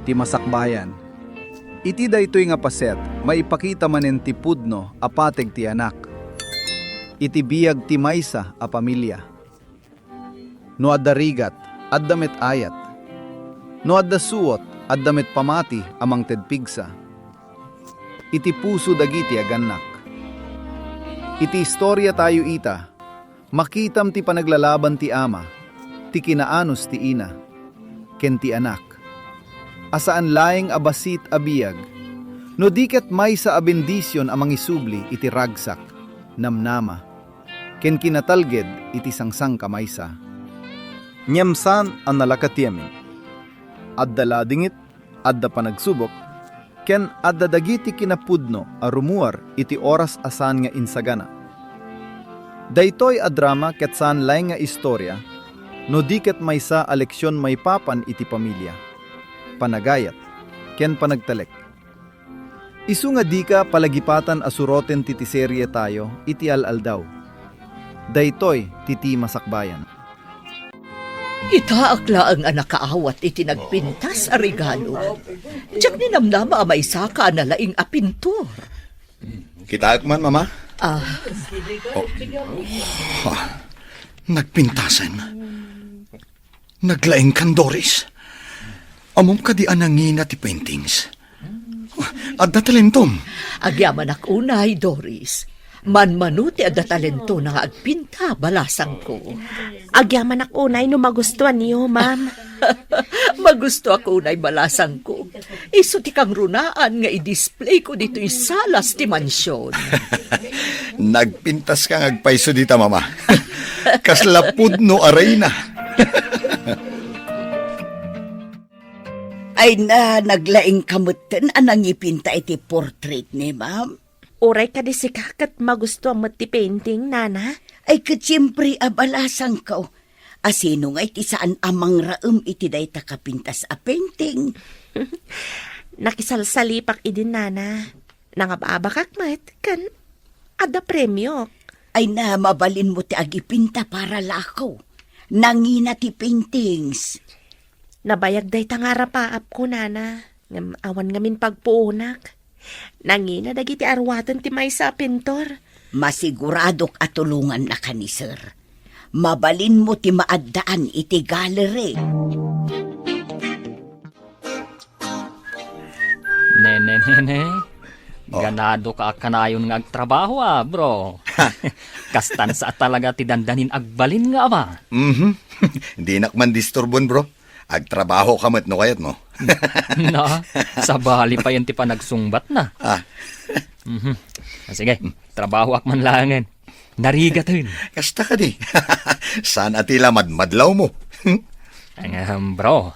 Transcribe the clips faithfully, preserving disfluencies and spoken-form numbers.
ti masakbayan. Iti daytoy nga paset, maipakita manen ti pudno a pateg ti anak iti biag ti maysa a pamilia. No adda rigat, adda met ayat. No adda suot, adda met pamati a mangted pigsa iti puso dagiti agannak. Iti istoriatayo ita, makitam ti panaglalaban ti ama, ti kinaanus ti ina, ken ti anak, a saan laeng a bassit a biag, no di ket maysa a bendision a mangisubli iti ragsak, namnama, ken kinatalged iti sangsangkamaysa. Ngem saan a nalakatiamin. Adda ladingit, adda panagsubok, ken adda dagiti kinapudno a rumuar iti oras a saan nga insagana. Daytoy a drama ket saan laeng nga istoria, no di ket maysa a leksion maipapan iti pamilia, panagayat, ken panagtalek. Isu nga dika palagipatan a suroten ti, ti serietayo iti al-aldaw. Daytoy ti, ti masakbayan. Itaak laeng a nakaawat iti nagpintas a regalo. Diak ninamnama a maysaka a nalaing a pintor. Kitaek man, Mama. Ah. Oh. Ah. Nagpintasen. Naglaingkan, Doris. Ammom kadi a nangina ti paintings? Adda talentom. Agyamanak unay, Doris. Manmano ti adda talentona nga agpinta, balasangko. Agyamanak unay no magustuanyo, ma'am. Magustuak unay, balasangko. Isu ti kangrunaan nga i-displayko ditoy salas ti mansion. Nagpintaska nga agpayso dita, Mama. Kasla pudno a reyna. Ay na, naglaingka metten a nangipinta iti portrait ni ma'am. Uray kadi sika ket magustuam met ti painting, nana? Ay ket siempre a, balasangko. A sino ngay ti saan a mangraem iti dayta kapintas a painting? Nakisalsalipak idi, nana. Nangababakak met ken adda premiok. Ay na, mabalinmo ti agipinta para lako. Nangina ti paintings. Nabayag dayta nga arapaapko, nana. Ngem awan ngamin pagpuonak. Nangina dagiti aruaten ti maysa a pintor. Masiguradok a tulongannaka ni sir. Mabalinmo ti maaddaan iti gallery. Nene, nene. Oh. Ganadoka a kanayon nga agtrabaho, a, bro. Kastan sa talaga ti dandanin agbalin nga ama. Mhm. Dinak man disturbon, bro. Agtrabahoka met no kayatmo. No, sabali payen ti panagsungbatna. Ah. Mhm. Ah, sige, trabahoak man laengen. Narigaten. Kasta kadi. Saan a ti la madmadlawmo? Ahem, bro.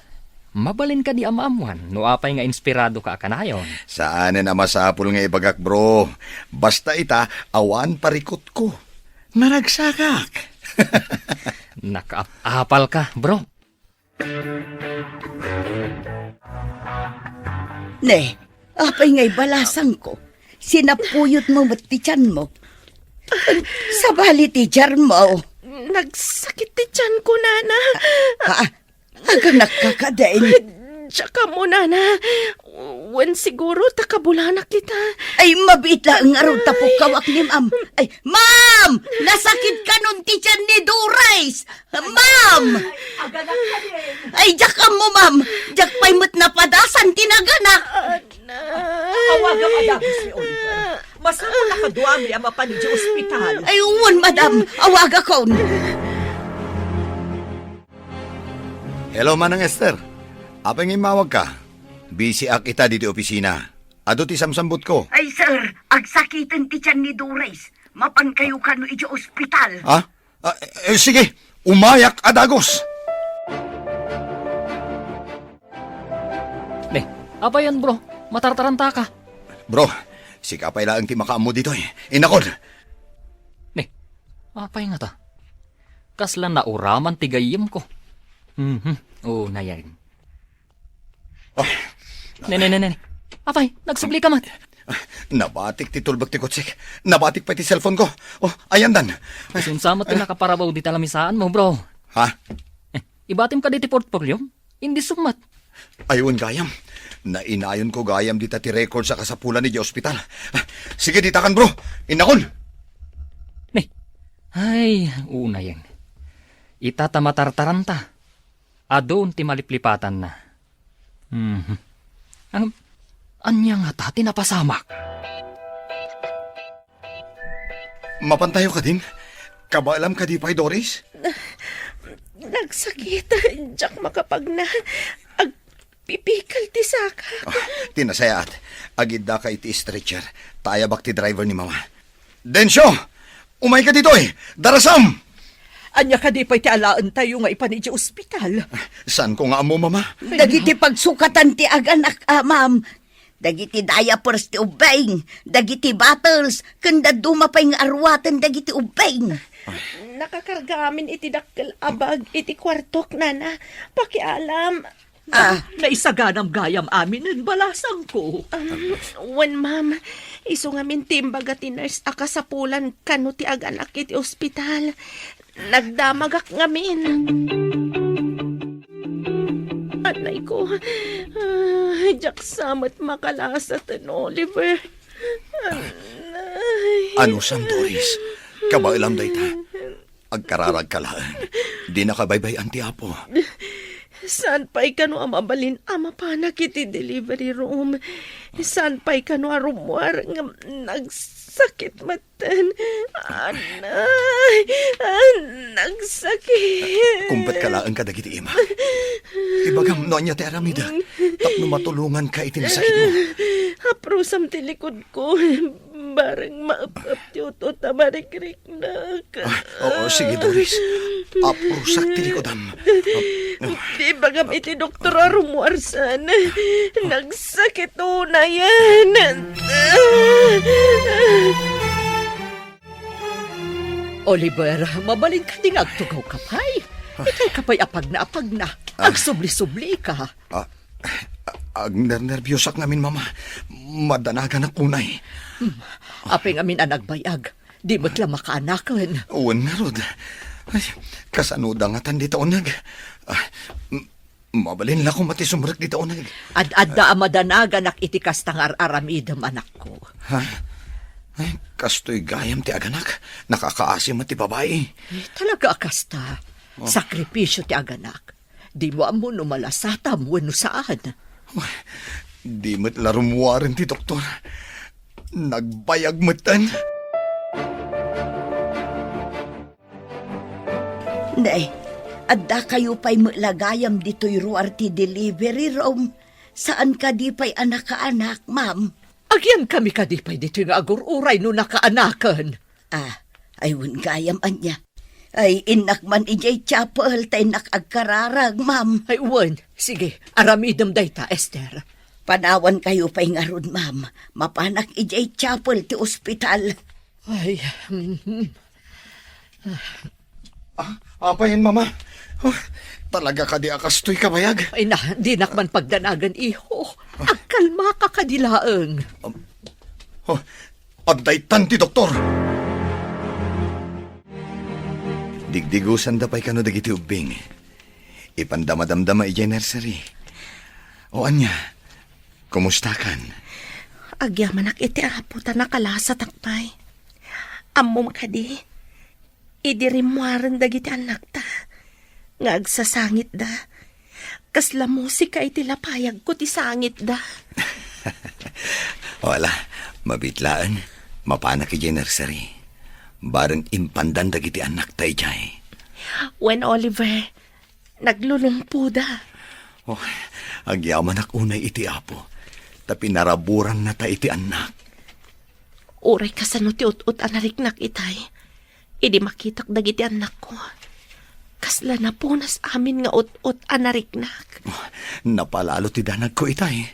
Mabalin kadi a maammuan no apay nga inspiradoka a kanayon? Saanen a masapul nga ibagak, bro. Basta ita, awan parikutko. Naragsakak. Nakaap-apalka, bro. Ne, apay ngay, balasangko? Sinapuyotmo met ti tianmo. Sabali ti tiarmo. Nagsakit ti tianko, nana. Ha? Aganakka kadin? Diak ammo, nana. Wen siguro ta kabulanak ita. Ay, mabiit laeng ngarud ta pukkawak ni ma'am. Ay, ma'am! Nasakit kanon ti tian ni Doris! Ma'am! Ay, diak ammo, ma'am. Diak pay met napadasan ti naganak. Awagam a dagus ni Oliver. Masapul a kaduami a mapan idiay ospital. Ay, wen, madam. Awagakon. Hello, Manang Esther. Apay nga immawagka? Busy ak ita ditoy opisina. Adu ti samsambutko. Ay, sir, agsakiten ti tian ni Doris. Mapankayo kano idiay ospital. Ha? Ah, eh, sige, umayak a dagus. Ne, apayan, bro? Matartarantaka. Bro, sika pay laeng ti makaammo ditoy. Inakon. Ne, apay ngata? Kasla nauraman ti gayyemko. Mhm, unayen. Ah. Ne, ne, ne, ne. Apay, nagsubli ka met. Ah, nabatik ti tulbek ti kotsek. Nabatik pay ti cellphone ko. Oh, ayandan. Isu sa met ti nakaparabaw dita lamisaanmo, bro. Ha? Eh, ibatim kadi ti portfolio? Indi summat. Ay, wen gayam. Nainayonko gayam dita ti records a kasapulan idiay ospital. Sige, ditakan, bro. Innakon. Ni, ay, unayen. Ita ta matartaranta. Adun ti maliplipatanna. Mhm. Ang, ania ngata ti napasamak? Mapantayo kadin? Kabaelam kadi pay, Doris? Nagsakit. Diak makapagna. Agpipikal ti saka. Ah, ti nasayaat. Agiddaka iti stretcher. Ta ayabak ti driver ni Mama. Dencio! Umayka ditoy! Darasam! Ania kadi pay ti alaentayo nga ipan idiay ospital? Saanko nga ammo, Mama. Dagiti pagsukatan ti aganak, a, ma'am. Dagiti diapers ti ubbing, dagiti bottles, ken dadduma pay nga aruaten dagiti ubbing. Nakakarga amin iti dakkel a bag iti kuartok, nana. Pakialam. Ah. Naisaganam gayam aminen balasangko. Um, wen, ma'am. Isu ngamin ti imbaga ti nurse a kasapulan kano ti aganak iti ospital. Nagdamagak ngamin. Anay ko, ah, diak sa met makalasaten, Oliver. Anay. Anusam, Doris? Kabaelam dayta. Agkararagka laeng. Dinaka baybay-an ti Apo. Saan pay kano a mabalin a mapanak iti delivery room? Saan pay kano a rummuar ngem nagsakit met Ten, anay, ah, nagsakit. Kumpetka laeng kadagiti ima. Ibagam no ania ti aramidek tapno matulonganka iti nasakitmo. Aprusam ti likodko. Bareng maep-ep ti utut a marikriknak. Ah, oo, sige, Doris. Aprusak ti likodam. Ah, ah. Ibagam iti doktor a rummuarsan. Nagsakit unayen. Oliver, mabalin kadi nga agtugawka pay? Itay ka pay apagna-apagna. Ah. Agsubli-sublika. Ah, ah, agnernerbiosak ngamin, Mama. Madanaganak unay. Hmm. Apay ngamin a nagbayag? Di met la makaanaken. Wen ngarud. Ay, kasano da ngatan dita uneg? Ah, m-, mabalin la koma ti sumrek dita uneg. Ad-adda a madanaganak iti kasta nga ar-aramidem, anakko. Ha? Ay, kastoy gayam ti aganak. Nakakaasi met ti babai. Eh, talaga a kasta. Oh. Sakripisio ti aganak. Dimo ammo no malasatam wenno saan. Uy, di met la rummuaren ti doktor. Nagbayag metten. Nay, addakayo pay met la gayam ditoy ruar ti delivery room. Saan kadi pay a nakaanak, ma'am? Agiankami kadi pay ditoy nga agur-uray no nakaanaken? Ah, ay wen gayam ania. Ay, innak man idiay chapel ta innak agkararag, ma'am. Ay, wen. Sige, aramidem dayta, Esther. Panawankayo pay ngarud, ma'am. Mapanak idiay chapel ti ospital. Ay, mhm. Ah, apayen, Mama? Oh, talaga kadi a kastoy kabayag? Ay na, dinak man pagdanagan, iho. Agkalmaka kadi laeng. Um, oh, Adda itan ti doktor. Digdigusanda pay kano dagiti ubbing. Ipanda madamdama idiay nursery. O ania, kumustakan? Agyamanak iti Apo ta nakalasatak pay. Ammom kadi, idi rimmuaren dagiti annakta nga agsasangitda. Kasla musika iti lapayagko ti sangitda. Wala, mabiit laeng. Mapanak idiay nursery. Bareng impandan dagiti annakta idiay. Wen, Oliver, naglulumpoda. Oh, agyamanak unay iti Apo, ta pinaraburannata iti annak. Uray kasano ti ut-ot a nariknak itay, idi makitak dagiti annakko, kasla napunas amin nga ut-ot a nariknak. Oh, napalalo ti danagko itay.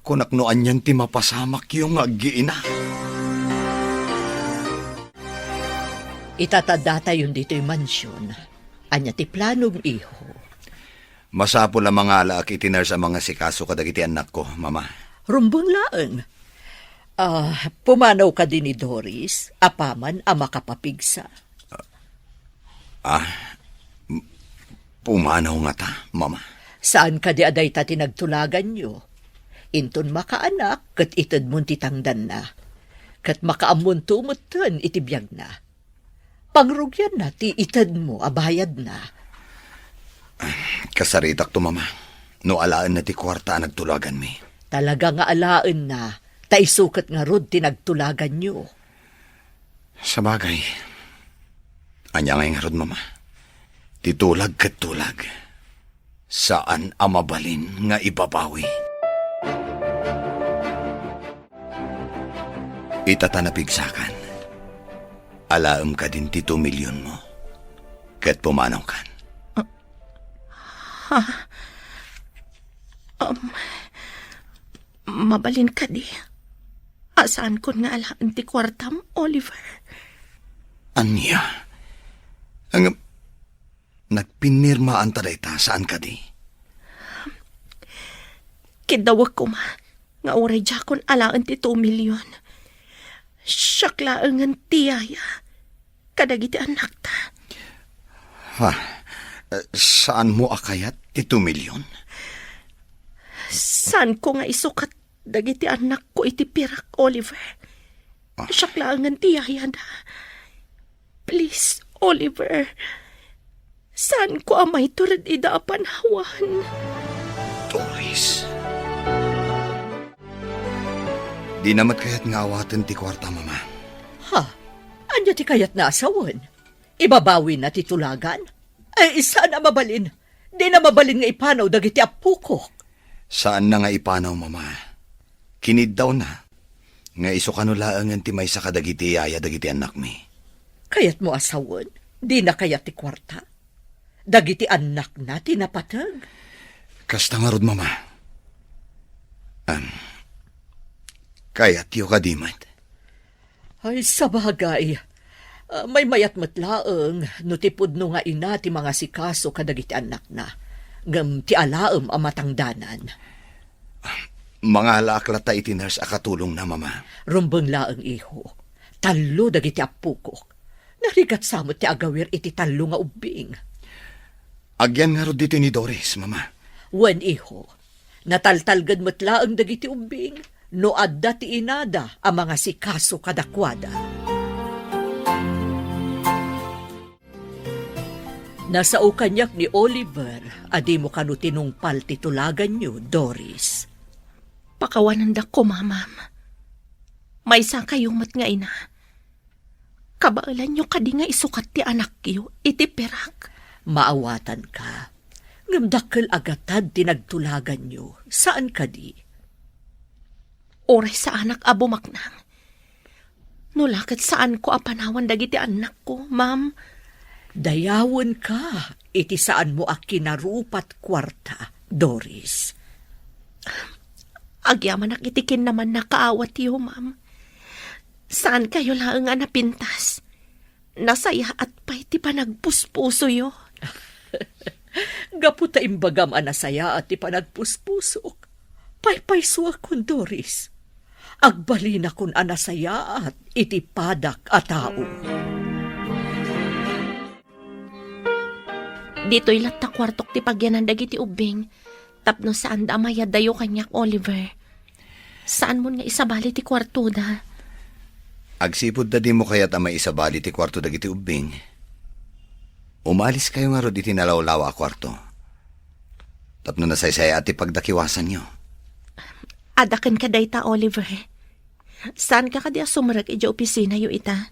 Kunak no anian ti mapasamakyo nga aggiina. Itataddatayon ditoy mansion. Ania ti planom, iho? Masapul a mangalaak iti nurse a mangasikaso kadagiti annakko, Mama. Rumbeng laeng. Ah, pumanaw kadi ni Doris, apaman a makapapigsa? Ah, m-, pumanaw ngata, Mama? Saan kadi a dayta ti nagtulaganyo? Inton makaanak, ket itedmon ti tangdanna. Ket makaammonto metten iti biagna. Pangrugianna ti itedmo a bayadna. Kasaritakto, Mama, no alaenna ti kuarta a nagtulaganmi. Talaga nga alaenna, ta isu ket ngarud ti nagtulaganyo. Sabagay, ania ngay ngarud, Mama? Ti tulag ket tulag. Saan a mabalin nga ibabawi. Ita ta napigsakan, alaem kadin ti two million mo, ket pumanawkan. Ah, ha? Um, mabalin kadi a saankon nga alaen ti kuartam, Oliver? Ania? Ang, nagpinirmaanta dayta, saan kadi? Kiddawek koma nga uray diakon alaen ti two million. Siak laengen ti yaya kadagiti annakta. Ha? Eh, saanmo a kayat ti two million? Saanko nga isukat dagiti annakko iti pirak, Oliver. Ah. Siak laengen ti yayada. Please, Oliver. Saanko a maitured ida a panawan. Doris. Dina met kayat nga awaten ti kuarta, Mama. Ha? Ania ti kayatna a sawen? Ibabawina ti tulagan? Ay, saan a mabalin. Dina mabalin nga ipanaw dagiti appokok. Saanna nga ipanaw, Mama. Kiniddawna nga isu kano laengen ti maysa kadagiti yaya dagiti annakmi. Kayatmo a sawen? Dina kayat ti kuarta? Dagiti annakna ti napateg? Kasta ngarud, Mama. Am, kayatyo kadi met? Ay, sabagay. Ah, maymayat met laeng no ti pudno nga ina ti mangasikaso kadagiti annakna, ngem ti alaem a matangdanan. Mangalaak latta iti nurse a katulongna, Mama. Rumbeng laeng, iho. Tallo dagiti appokok. Narigat sa met ti agawir iti tallo nga ubbing. Agyan ngarud ditoy ni Doris, Mama. Wen, iho. Nataltalged met laeng dagiti ubbing no adda ti inada a mangasikaso kadakuada. Nasao kaniak ni Oliver a dimo kano tinungpal ti tulaganyo, Doris. Pakawanandakko, Mamam. Maysakayo met nga ina. Kabaelanyo kadi nga isukat ti anakyo iti pirak? Maawatanka. Ngem dakkel a gatad ti nagtulaganyo, saan kadi? Uray saanak a bumaknang. No la ket saanko a panawan dagiti annakko, ma'am. Dayawenka iti saanmo a kinarupat kuarta, Doris. Agyamanak iti kinamannakaawatyo, ma'am. Saankayo laeng a napintas. Nasayaat pay ti panagpuspusoyo. Gapu ta imbagam a nasayaat ti panagpuspusok, paypaysuakon, Doris. Agbalinakon a nasayaat iti padak a tao. Ditoy latta kuartok ti pagyanan dagiti ubbing, tapno saanda a mayadayo kaniak, Oliver. Saanmon nga isabali ti kuartoda. Agsipud ta dimo kayat a maisabali ti kuarto dagiti ubbing, umaliskayo ngarud iti nalawlawa a kuarto. Tapno nasaysayaat ti pagdakiwasanyo. Adda kenka dayta, Oliver. Saanka kadi a sumrek idiay opisinayo ita?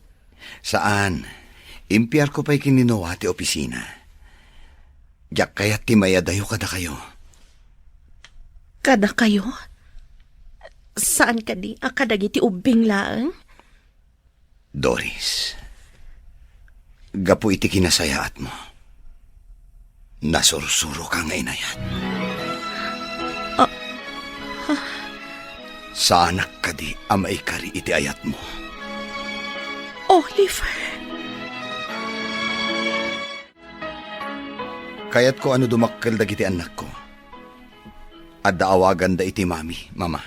Saan. Impiarko pay ken ni Noah ti opisina. Diak kayat ti mayadayo kadakayo. Kadakayo? Saan kadi a kadagiti ubbing laeng? Doris, gapu iti kinasayaatmo, nasursuroka nga inayat. Ah, ah. Saanak kadi a maikari iti ayatmo? Oliver. Kayatko a no dumakkel dagiti annakko, adda awaganda iti mami, mama.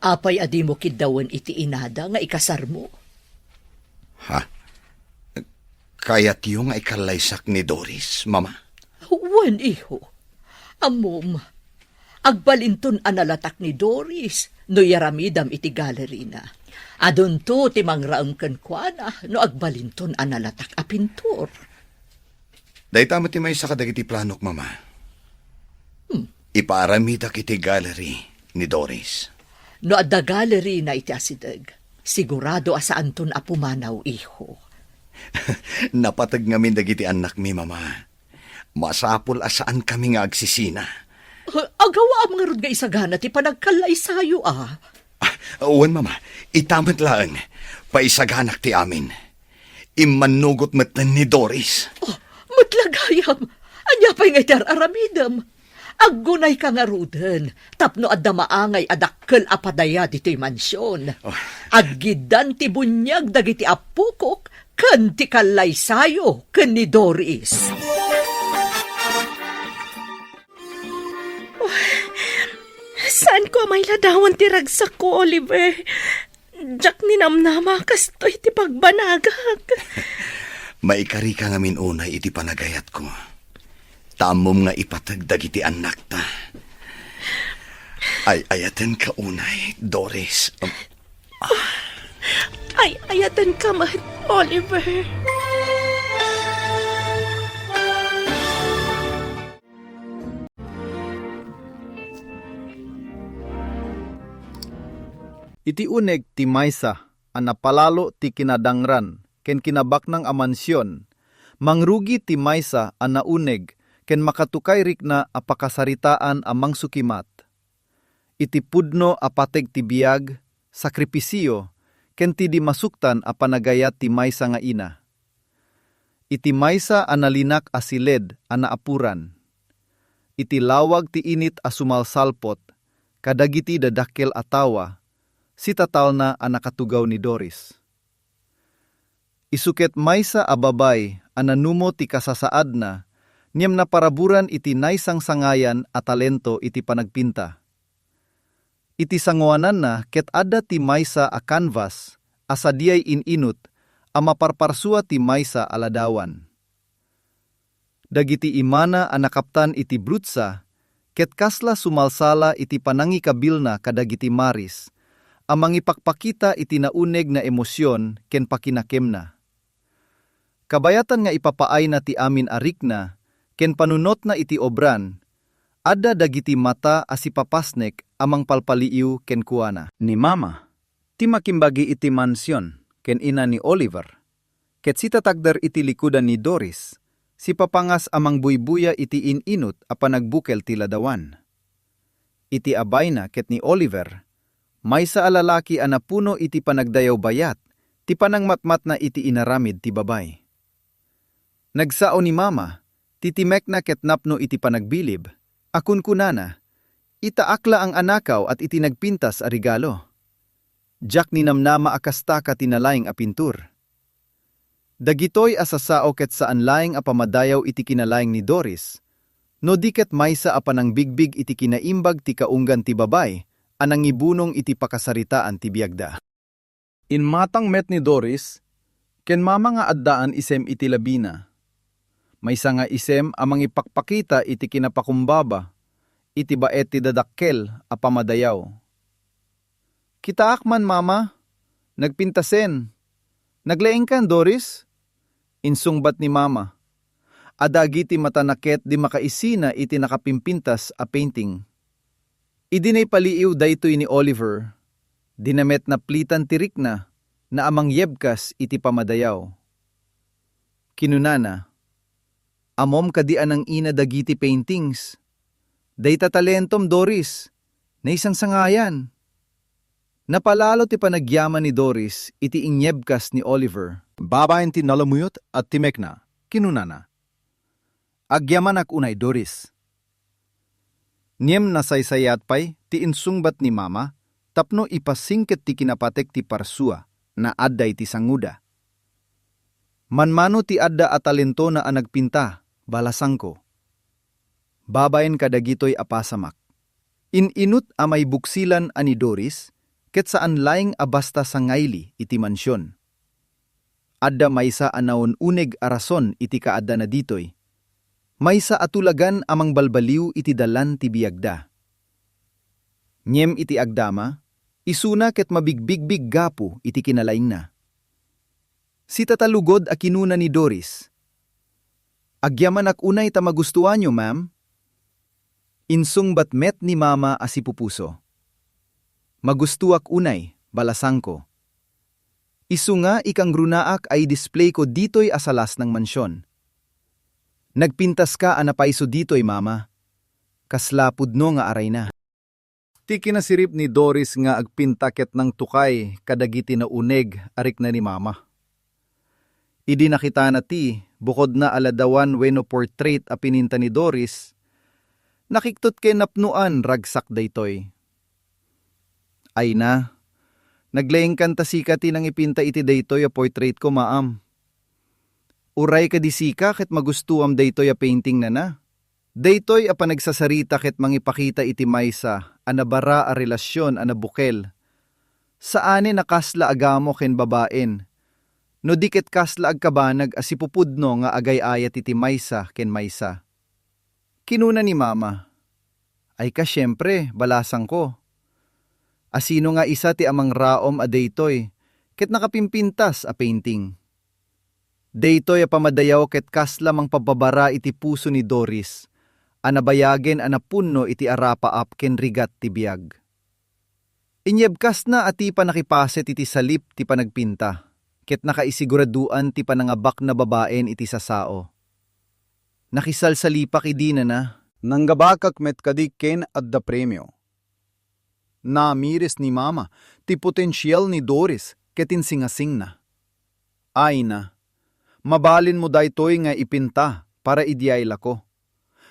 Apay a dimo kiddawen iti inada nga ikasarmo? Ha? Kayatyo nga ikallaysak ni Doris, mama? Wen, iho. Ammom, Agbalinton a nalatak ni Doris no iyaramidam iti galerina. Adunto ti mangraem kenkuana no agbalinton a nalatak a pintor. Dayta met ti maysa kadagiti planok, Mama. Hmm. Ipaaramidak iti gallery ni Doris. No adda galerina iti asideg, sigurado a saanton a pumanaw, iho. Napateg ngamin dagiti annakmi, Mama. Masapul a saankami nga agsisina. Ah, agawaam ngarud nga isagana ti panagkallaysayo, a? Ah, wen, Mama. Ita met laeng. Paisaganak ti amin. Immannugot metten ni Doris. Oh, met la gayam. Ania pay nga iti ar-aramidem? Aggunayka ngaruden tapno adda maangay a dakkel a padaya ditoy mansion. Oh. Aggiddan ti buniag dagiti appokok ken ti kallaysayo ken ni Doris. Saanko a mailadawan ti ragsakko, Oliver. Diak ninamnama a kastoy ti pagbanagak. Maikarika ngamin unay iti panagayatko. Ta ammom nga ipateg dagiti annakta. Ay-ayatenka unay, Doris. Um, Ay-ayatenka met, Oliver. Iti uneg ti maysa a napalalo ti kinadangran ken kinabaknang a mansion, mangrugi ti maysa a nauneg ken makatukay rikna a pakasaritaan a mangsukimat. Iti pudno a pateg ti biag, sakripisio, ken ti di masuktan a panagayat ti maysa nga ina. Iti maysa a nalinak a siled a naapuran. Iti lawag ti init a sumalsalpot kadagiti dadakkel a tawa, sitatalna a nakatugaw ni Doris. Isu ket maysa a babay a nanumo ti kasasaadna, ngem naparaburan iti naisangsangayan a talento iti panagpinta. Iti sangoananna ket adda ti maysa a kanvas a sadiay in-inut a maparparsua ti maysa a ladawan. Dagiti imana a nakaptan iti brutsa ket kasla sumalsala iti panangikabilna kadagiti maris a mangipakpakita iti nauneg nga emosion ken pakinakemna. Kabayatan nga ipapaayna ti amin a rikna ken panunotna iti obran, adda dagiti mata a sipapasnek a mangpalpaliiw kenkuana. Ni Mama, ti makimbagi iti mansion ken ina ni Oliver, ket sitatakder iti likudan ni Doris, sipapangas a mangbuybuya iti in-inut a panagbukel ti ladawan. Iti abayna ket ni Oliver, maysa a lalaki a napuno iti panagdayaw bayat ti panangmatmatna iti inaramid ti babay. Nagsao ni Mama, ti timekna ket napno iti panagbilib, a kunkunana, "Itaak la ang anakaw at iti nagpintas a regalo. Diak ninamnama a kastaka ti nalaing a pintur." Dagitoy a sasao ket saan laeng a pamadayaw iti kinalaing ni Doris, no di ket maysa a panangbigbig iti kinaimbag ti kaunggan ti babay a nangibunong iti pakasaritaan ti biagda. Immatang met ni Doris ken Mama nga addaan isem iti labina. Maysa nga isem a mangipakpakita iti kinapakumbaba iti baet ti dadakkel a pamadayaw. "Kitaak man, Mama. Nagpintasen. Naglaingkan, Doris?" insungbat ni Mama. Adagiti matana ket di makaisina iti nakapimpintas a painting. Idi naipaliiw daytoy ni Oliver, dina met naplitan ti rikna a mangyebkas iti pamadayaw. Kinunana, "Ammom kadi a nang-ina dagiti paintings? Dayta talentom, Doris. Naisangsangayan." Napalalo ti panagyaman ni Doris iti inyebkas ni Oliver. Babaen ti nalumuyot a timekna, kinunana, "Agyamanak unay, Doris." Ngem nasaysayat pay ti insungbat ni Mama tapno ipasingket ti kinapatek ti parsua nga adda iti sangoda. "Manmano ti adda a talentona a nagpinta, balasangko. Babaen kadagitoy a pasamak." In-inut a maibuksilan a ni Doris ket saan laeng a basta sangayli iti mansion. Adda maysa a naun-uneg a rason iti kaaddana ditoy. Maysa a tulagan a mangbalbaliw iti dalan ti biagda. Ngem iti agdama, isuna ket mabigbigbig gapu iti kinalaingna. Sitatalugod a kinuna ni Doris, "Agyamanak unay ta magustuanyo, ma'am." Insungbat met ni Mama a sipupuso, "Magustuak unay, balasangko. Isu nga ikangrunaak a i-displayko ditoy a salasnang mansion. Nagpintaska a napayso ditoy, Mama. Kasla pudno nga arayna." Ti kinasirib ni Doris nga agpinta ket nangtukay kadagiti nauneg a rikna ni Mama. Idi nakitana ti bukodna a ladawan wenno portrait a pininta ni Doris, nakiktot ken napnoan ragsak daytoy. "Ayna, naglaingkan ta sika ti nangipinta iti daytoy a portraitko, ma'am. Uray kadi sika ket magustuam daytoy a painting, nana." Daytoy a panagsasarita ket mangipakita iti maysa a nabara a relasion a nabukel. Saanen a kasla a gamo ken babaen, no di ket kasla agkabanag a sipupudno nga agay-ayat iti maysa ken maysa. Kinuna ni Mama, "Ay ka, siempre, balasangko. Asino nga isa ti amangraom a daytoy ket nakapimpintas a painting?" Daytoy a pamadayaw ket kasla mangpababara iti puso ni Doris a nabayagen a napunno iti arapaap ken rigat ti biag. Inyebkasna a ti pannakipaset iti salip ti panagpinta, ket nakaisiguraduan ti panangabakna babaen iti sasao. Nakisalsalipak idi nana. "Nanggabakak met kadi ken adda premio." Namiris ni Mama ti potensial ni Doris ket insingasingna, "Ayna, mabalinmo daytoy nga ipinta para idiay lako,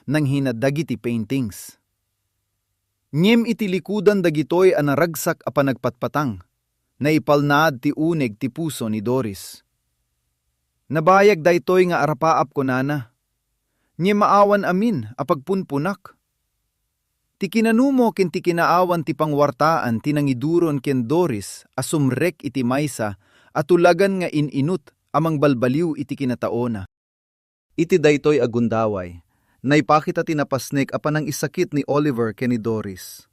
nanghina dagiti paintings." Ngem iti likudan dagitoy a naragsak a panagpatpatang, naipalnaad ti uneg ti puso ni Doris. "Nabayag daytoy nga arapaap," kunana. "Ngem maawan amin a pagpunpunak." Ti kinanumo ken ti kinaawan ti pangwartaan ti nangiduron ken Doris a sumrek iti maysa a tulagan nga in-inut a mangbalbaliw iti kinataona. Iti daytoy a gundaway, naipakita ti napasnek a panangisakit ni Oliver ken ni Doris.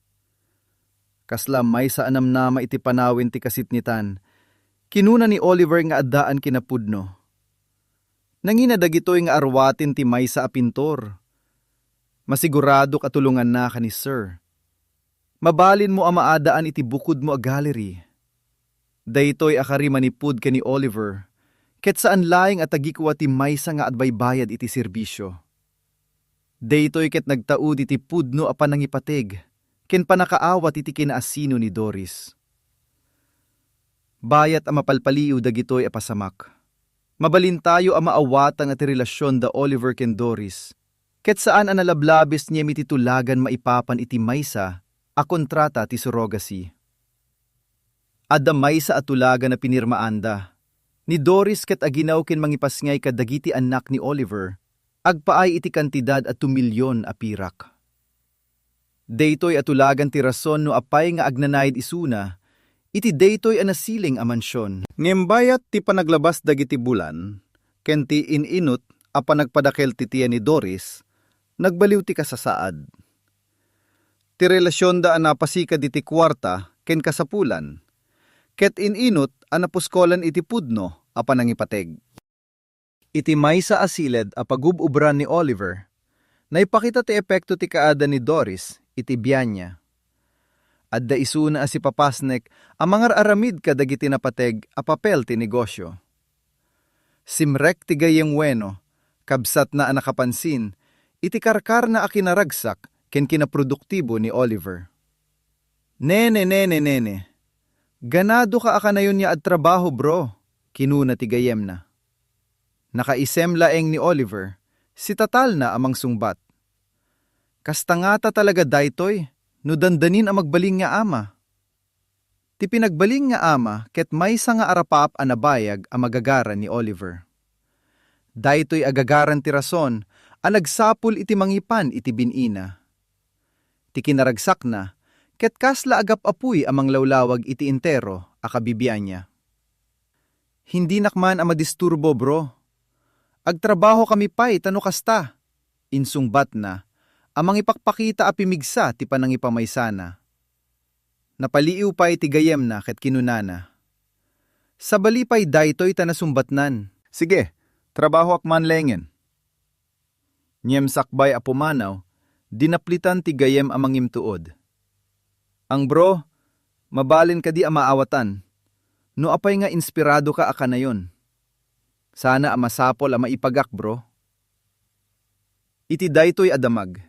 Kasla maysa a namnama iti panawen ti kasitnitan, kinuna ni Oliver nga addaan kinapudno. "Nangina dagitoy nga arwaten ti maysa a pintor. Masiguradok a tulongannaka ni Sir. Mabalinmo a maadaan iti bukodmo a gallery." Daytoy a kari manipud ken ni Oliver, ket saan laeng a tagikua ti maysa nga agbaybayad iti serbisio. Daytoy ket nagtaud iti pudno a panangipateg ken pannakaawat iti kinaasino ni Doris. Bayat a mapalpaliiw dagitoy a pasamak. Mabalintayo a maawatan a ti relasion da Oliver ken Doris, ket saan a nalablabis ngem iti tulagan maipapan iti maysa a kontrata ti surrogacy. Adda maysa a tulagan a pinirmaanda ni Doris ket aginaw ken mangipasngay kadagiti annak ni Oliver, agpaay iti kantidad a two million a pirak. Daytoy a tulagan ti rason no apay nga agnanaed isuna iti daytoy a nasiling a mansion. Ngem bayat ti panaglabas dagiti bulan ken ti in-inut a panagpadakel ti tiyan ni Doris, nagbaliw ti kasasaad. Ti relasionda a napasikad iti kuarta ken kasapulan, ket in-inut a napuskolan iti pudno a panangipateg. Iti maysa a siled a pagub-ubran ni Oliver, naipakita ti epekto ti kaada ni Doris iti bianna. Adda isuna a sipapasnek a mangar-aramid kadagiti napateg a papel ti negosio. Simrek ti gayyem wenno, kabsatna a nakapansin iti karkarna a kinaragsak ken kinaproduktibo ni Oliver. "Nene, nene, nene. Ganadoka a kanayon nga agtrabaho, bro," kinuna ti gayyemna. Nakaisem laeng ni Oliver, sitatalna a mangsungbat. "Kasta ngata talaga daytoy no dandanin a magbalin nga ama." Ti pinagbalin nga ama ket maysa nga arapaap a nabayag a magagaran ni Oliver. Daytoy a gagaran ti rason a nagsapul iti mangipan iti bin-ina. Ti kinaragsakna ket kasla agap-apuy a manglawlawag iti entero a kabibianna. "Hindinak man a madisturbo, bro. Agtrabahokami pay ta no kasta," insungbatna a mangipakpakita a pimigsa ti panangipamaysana. Napaliiw pay ti gayyemna ket kinunana, "Sabali pay daytoy ta nasumbatnan." "Sige, trabahoak man laengen." Ngem sakbay a pumanaw, dinaplitan ti gayyem a mangimtuod. "Ang bro, mabalin kadi a maawatan? No apay nga inspiradoka a kanayon? Sana a masapul a maipagak, bro." Iti daytoy a damag,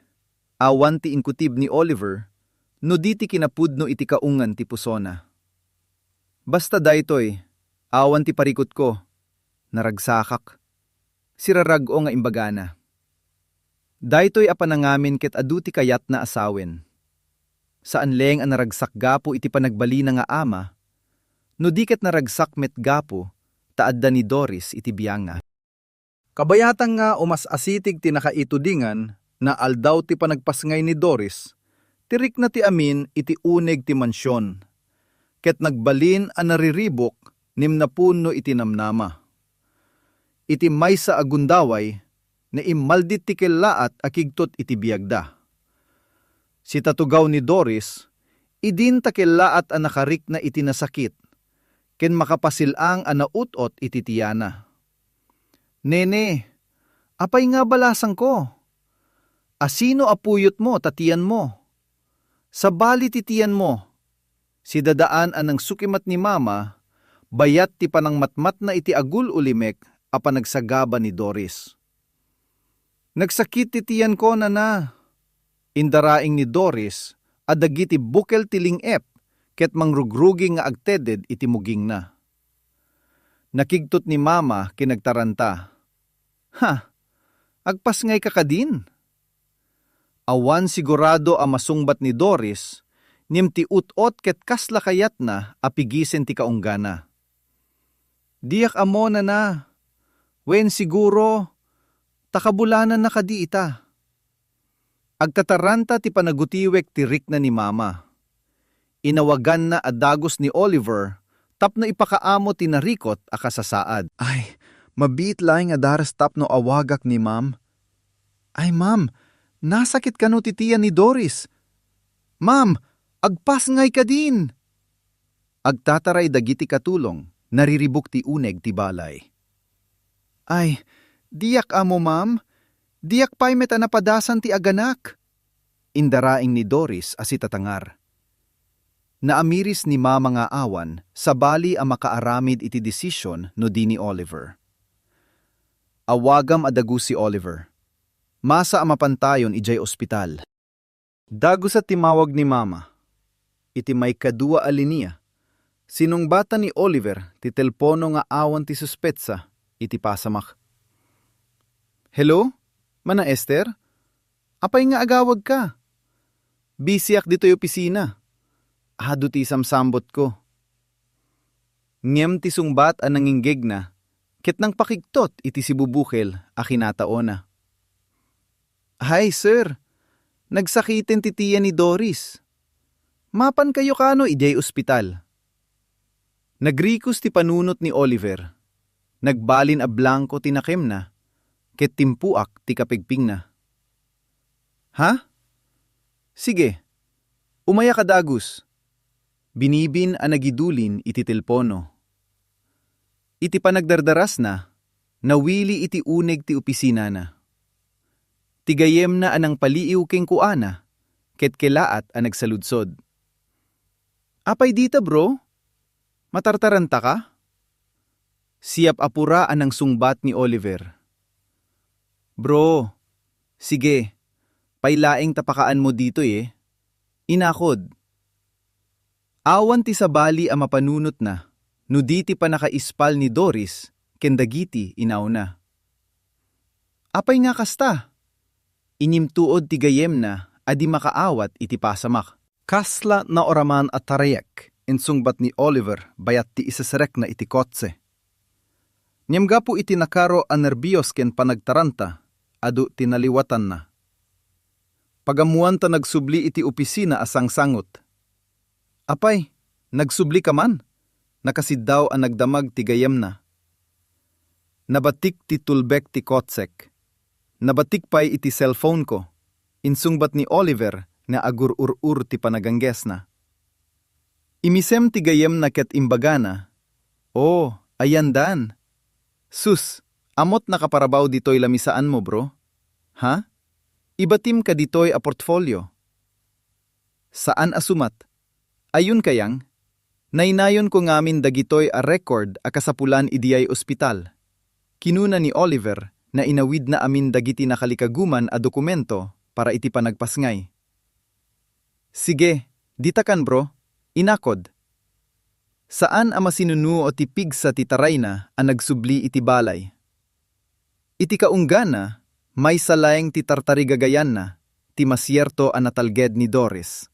awan ti inkutib ni Oliver no di ti kinapudno iti kaungan ti pusona. "Basta daytoy, awan ti parikutko, naragsakak," sirarag-o nga imbagana. Daytoy a panangamin ket adu ti kayatna a sawen. Saan laeng a naragsak gapu iti panagbalina nga ama, no di ket naragsak met gapu ta adda ni Doris iti biangna. Kabayatan nga umas-asitig ti nakaitudingan, naaldaw ti panagpasngay ni Doris, ti rikna ti amin iti uneg ti mansion, ket nagbalin a nariribuk ngem napuno iti namnama. Iti maysa a gundaway, naimmaldit ti kellaat a kigtot iti biagda. Sitatugaw ni Doris, idin ta kellaat a nakarikna iti nasakit, ken makapasil-ang a naut-ot iti tianna. "Nene, apay nga balasangko? Asino a puyotmo ta tianmo? Sabali ti tianmo." Sidadaan a nangsukimat ni Mama, bayat ti panangmatmatna iti agul-ulimek a panagsagaba ni Doris. "Nagsakit ti tianko, nana," indaraing ni Doris a dagiti bukel ti ling-ep ket mangrugrugi nga agteded iti mugingna. Nakigtot ni Mama ken nagtaranta. "Ha, agpasngayka kadin?" Awan sigurado a masungbat ni Doris, ngem ti ut-ot ket kasla kayatna a pigisen ti kaunggana. "Diak ammo, nana. Wen siguro, ta kabulananna kadi ita." Agtataranta ti panagutiwek ti rikna ni Mama. Inawaganna a dagus ni Oliver tapno ipakaammo ti narikot a kasasaad. "Ay, mabiit laeng a daras tapno awagak ni Ma'am. Ay, Ma'am, nasakit kano ti tian ni Doris? Ma'am, agpasngayka din!" Agtataray dagiti katulong, nariribuk ti uneg ti balay. "Ay, diak ammo, Ma'am. Diak pay met a napadasan ti aganak," indaraing ni Doris a sitatangar. Naamiris ni Mama nga awan sabali a makaaramid iti desisyon no di ni Oliver. "Awagam a dagus si Oliver. Masa a mapantayon idiay ospital." Dagus a timmawag ni Mama. Iti maikadua a linia, sinungbatan ni Oliver ti telpono nga awan ti suspetsa iti pasamak. "Hello, Mana Esther? Apay nga agawagka? Busyak ditoy opisina. Adu ti samsambutko." Ngem ti sungbat a nanginggegna ket nangpakigtot iti sibubukel a kinataona. "Hay, sir, nagsakiten ti tian ni Doris. Mapankayo kano idiay ospital?" Nagrikos ti panunot ni Oliver. Nagbalin a blangko ti nakemna, ket timpuak ti kapigpigna. "Ha? Sige, umayak a dagus," binibin a nagidulin iti telpono. Iti panagdardarasna, nawili iti uneg ti opisinana. Ti gayyemna a nangpaliiw kenkuana, ket kellaat a nagsaludsod. "Apay dita, bro? Matartarantaka?" Siap a pura a nangsungbat ni Oliver. "Bro, sige, pay laeng ta pakaanmo ditoy, eh. Inakod." Awan ti sabali a mapanunotna no di ti pannakaispal ni Doris ken dagiti inawna. "Apay nga kasta?" Inimtuod ti gayyemna a di makaawat iti pasamak. Kasla nauraman a tarayek, insungbat ni Oliver bayat ti iseserekna iti kotse. Ngem gapu iti nakaro a nerbios ken panagtaranta, adu ti naliwatanna. Pagammoan ta nagsubli iti opisina a sangsangot. "Apay, nagsublika man?" Nakasiddaw a nagdamag ti gayyemna. "Nabatik ti tulbek ti kotsek. Nabatik pay iti cellphone-ko," insungbat ni Oliver nga agur-ur-ur ti panaganggesna. Imisem ti gayyemna ket imbagana, "O, ayandan! Sus, ammot nakaparabaw ditoy lamisaanmo, bro? Ha? Ibatim kaditoy a portfolio." "Saan a sumat. Ayon kayang, naynayonko ngamin dagitoy a record a kasapulan idiay ospital," kinuna ni Oliver, nainawidna amin dagiti nakalikaguman a dokumento para iti panagpasngay. "Sige, ditakan, bro," inakod. Saan a masinunuo ti pigsa ti tarayna a nagsubli iti balay. Iti kaunggana, maysa laeng ti tartarigagayanna ti masierto a natalged ni Doris.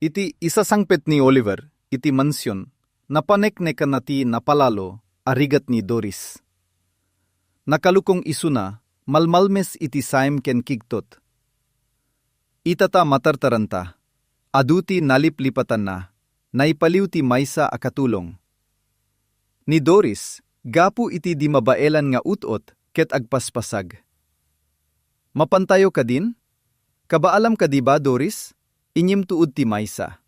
Iti isasangpet ni Oliver iti mansion, napaneknekana ti napalalo a rigat ni Doris. Nakalukong isuna, malmalmes iti saem ken kigtot. Ita ta matartaranta, adu ti naliplipatanna, naipaliw ti maysa a katulong. Ni Doris, gapu iti di mabaelan nga ut-ot ket agpaspasag. "Mapantayo kadin? Kabaalam kadi ba, Doris?" inyimtuod ti maysa.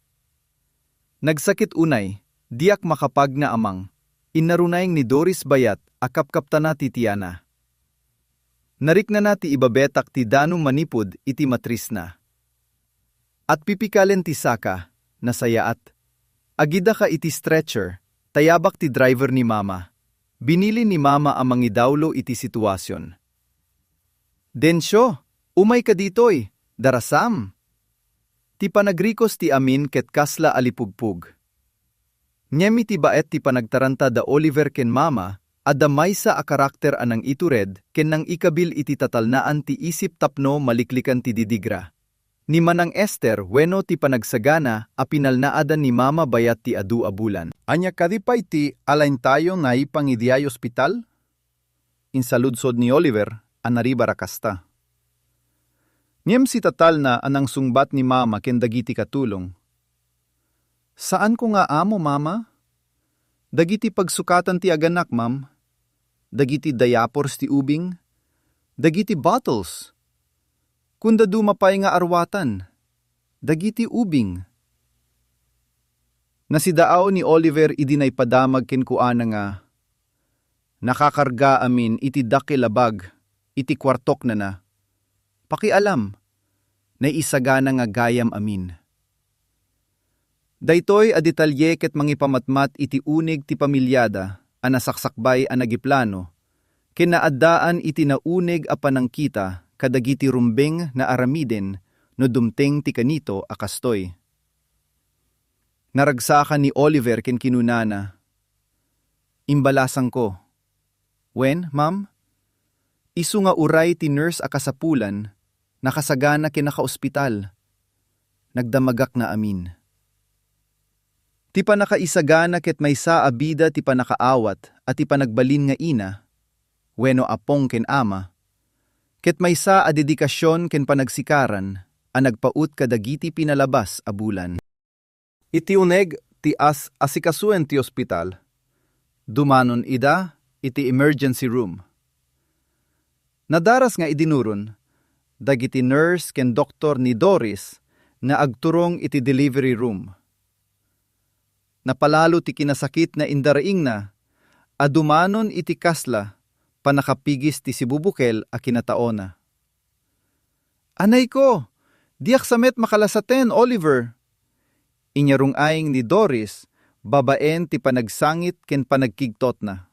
"Nagsakit unay, diak makapagna, Amang," innarunaeng ni Doris bayat a kapkaptana ti tiana. Nariknana ti ibabetak ti danum manipud iti matrisna. At pipikalen ti saka, nasayaat. Agidaka iti stretcher, tayabak ti driver ni Mama. Binili ni Mama a mangidawlo iti situasion. "Dencio, umayka ditoy, darasam!" Ti panagrikos ti amin ket kasla a lipugpog. Ngem iti baet ti panagtaranta da Oliver ken Mama, adda maysa a karakter a nangitured ken nangikabil iti tatalnaan ti isip tapno maliklikan ti didigra. Ni Manang Esther wenno ti panagsagana a pinalnaadan ni Mama bayat ti adu a bulan. "Ania kadi pay ti alaentayo naipangidiay ospital?" insaludsod ni Oliver a naribar a kasta. Ngem sitatalna a nangsungbat ni Mama ken dagiti katulong. "Saanko nga amo, Mama. Dagiti pagsukatan ti aganak, Ma'am. Dagiti diapers ti ubing. Dagiti bottles. Kun dadduma pay nga arwatan, dagiti ubing." Nasidaaw ni Oliver idi naipadamag kenkuana nga nakakarga amin iti dakkel a bag iti kuartoknana. Pakialam, naisagana nga gayam amin. Daytoy a detalye ket mangipamatmat iti uneg ti pamiliada a nasaksakbay a nagiplano, ken naaddaan iti nauneg a panangkita kadagiti rumbeng nga aramiden no dumteng ti kanito a kastoy. Naragsakan ni Oliver ken kinunana, "Imbalasangko. Wen, ma'am, isu nga uray ti nurse a kasapulan, nakasagana ken nakaospital. Nagdamagakna amin." Ti pannakaisagana ket maysa a bida ti pannakaawat a ti panagbalin nga ina, wenno apong ken ama, ket maysa a dedikasion ken panagsikaran a nagpaut kadagiti pinalabas a bulan. Iti uneg ti as-, asikasoen ti ospital, dumanon ida iti emergency room. Nadaras nga idinuron dagiti nurse ken doktor ni Doris nga agturong iti delivery room. Napalalo ti kinasakit nga indaraingna a dumanon iti kasla pannakapigis ti sibubukel a kinataona. "Anayko, diak sa met makalasaten, Oliver!" inyarung-aying ni Doris babaen ti panagsangit ken panagkigtotna.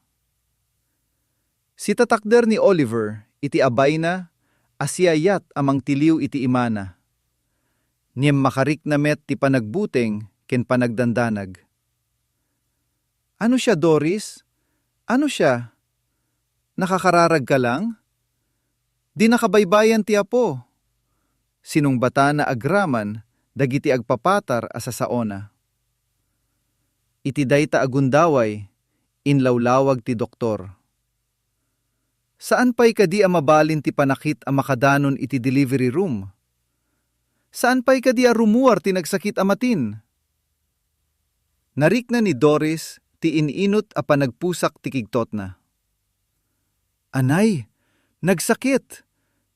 Sitatakder ni Oliver iti abayna a siayat a mangtiliw iti imana. Ngem makarikna met ti panagbuteng ken panagdandanag. "Ano siya, Doris? Ano siya? Nakakararag ka lang? Di nakabaybayan ti Apo," sinungbatana agraman dagiti agpapatar a sasaona. Iti dayta a gundaway, inlawlawag ti doktor. "Saan pay kadi a mabalin ti panakit a makadanon iti delivery room? Saan pay kadi a rumuar ti nagsakit a matin?" Narikna ni Doris ti in-inut a panagpusak ti kigtotna. "Anay, nagsakit!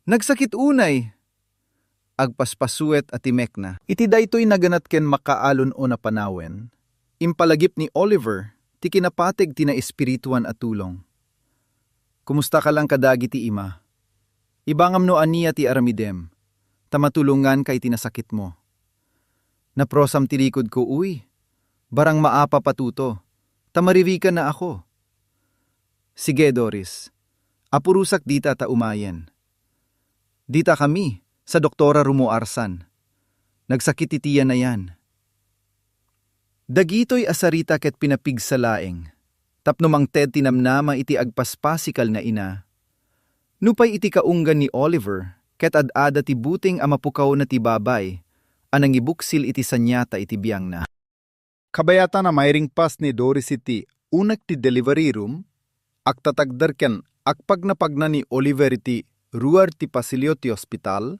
Nagsakit unay!" agpaspasuet a timekna. Iti daytoy naganat ken makaalon-on a panawen, impalagip ni Oliver ti kinapateg ti naespirituan a tulong. "Kumusta ka lang kadagiti ima? Ibangam no ania ti aramidem, ta matulonganka iti nasakitmo. Naprosam ti likodko, uy. Barang maapa patuto, ta maririkan na ako." "Sige, Doris. Apurosak dita ta umayen. Dita kami, sa doktora rumuarsan. Nagsakit ti tiyan na yan." Dagitoy a sarita ket pinapigsa laeng tapno mangted ti namnama iti agpaspasikal na ina. Nupay iti kaunggan ni Oliver, ket ad-ada ti buteng a mapukawna ti babay a nangibuksil iti saniata iti biangna. Kabayatan a mairingpas ni Doris iti unek ti delivery room, agtatagder ken agpagnapagna ni Oliver iti ruar ti pasilio ti ospital,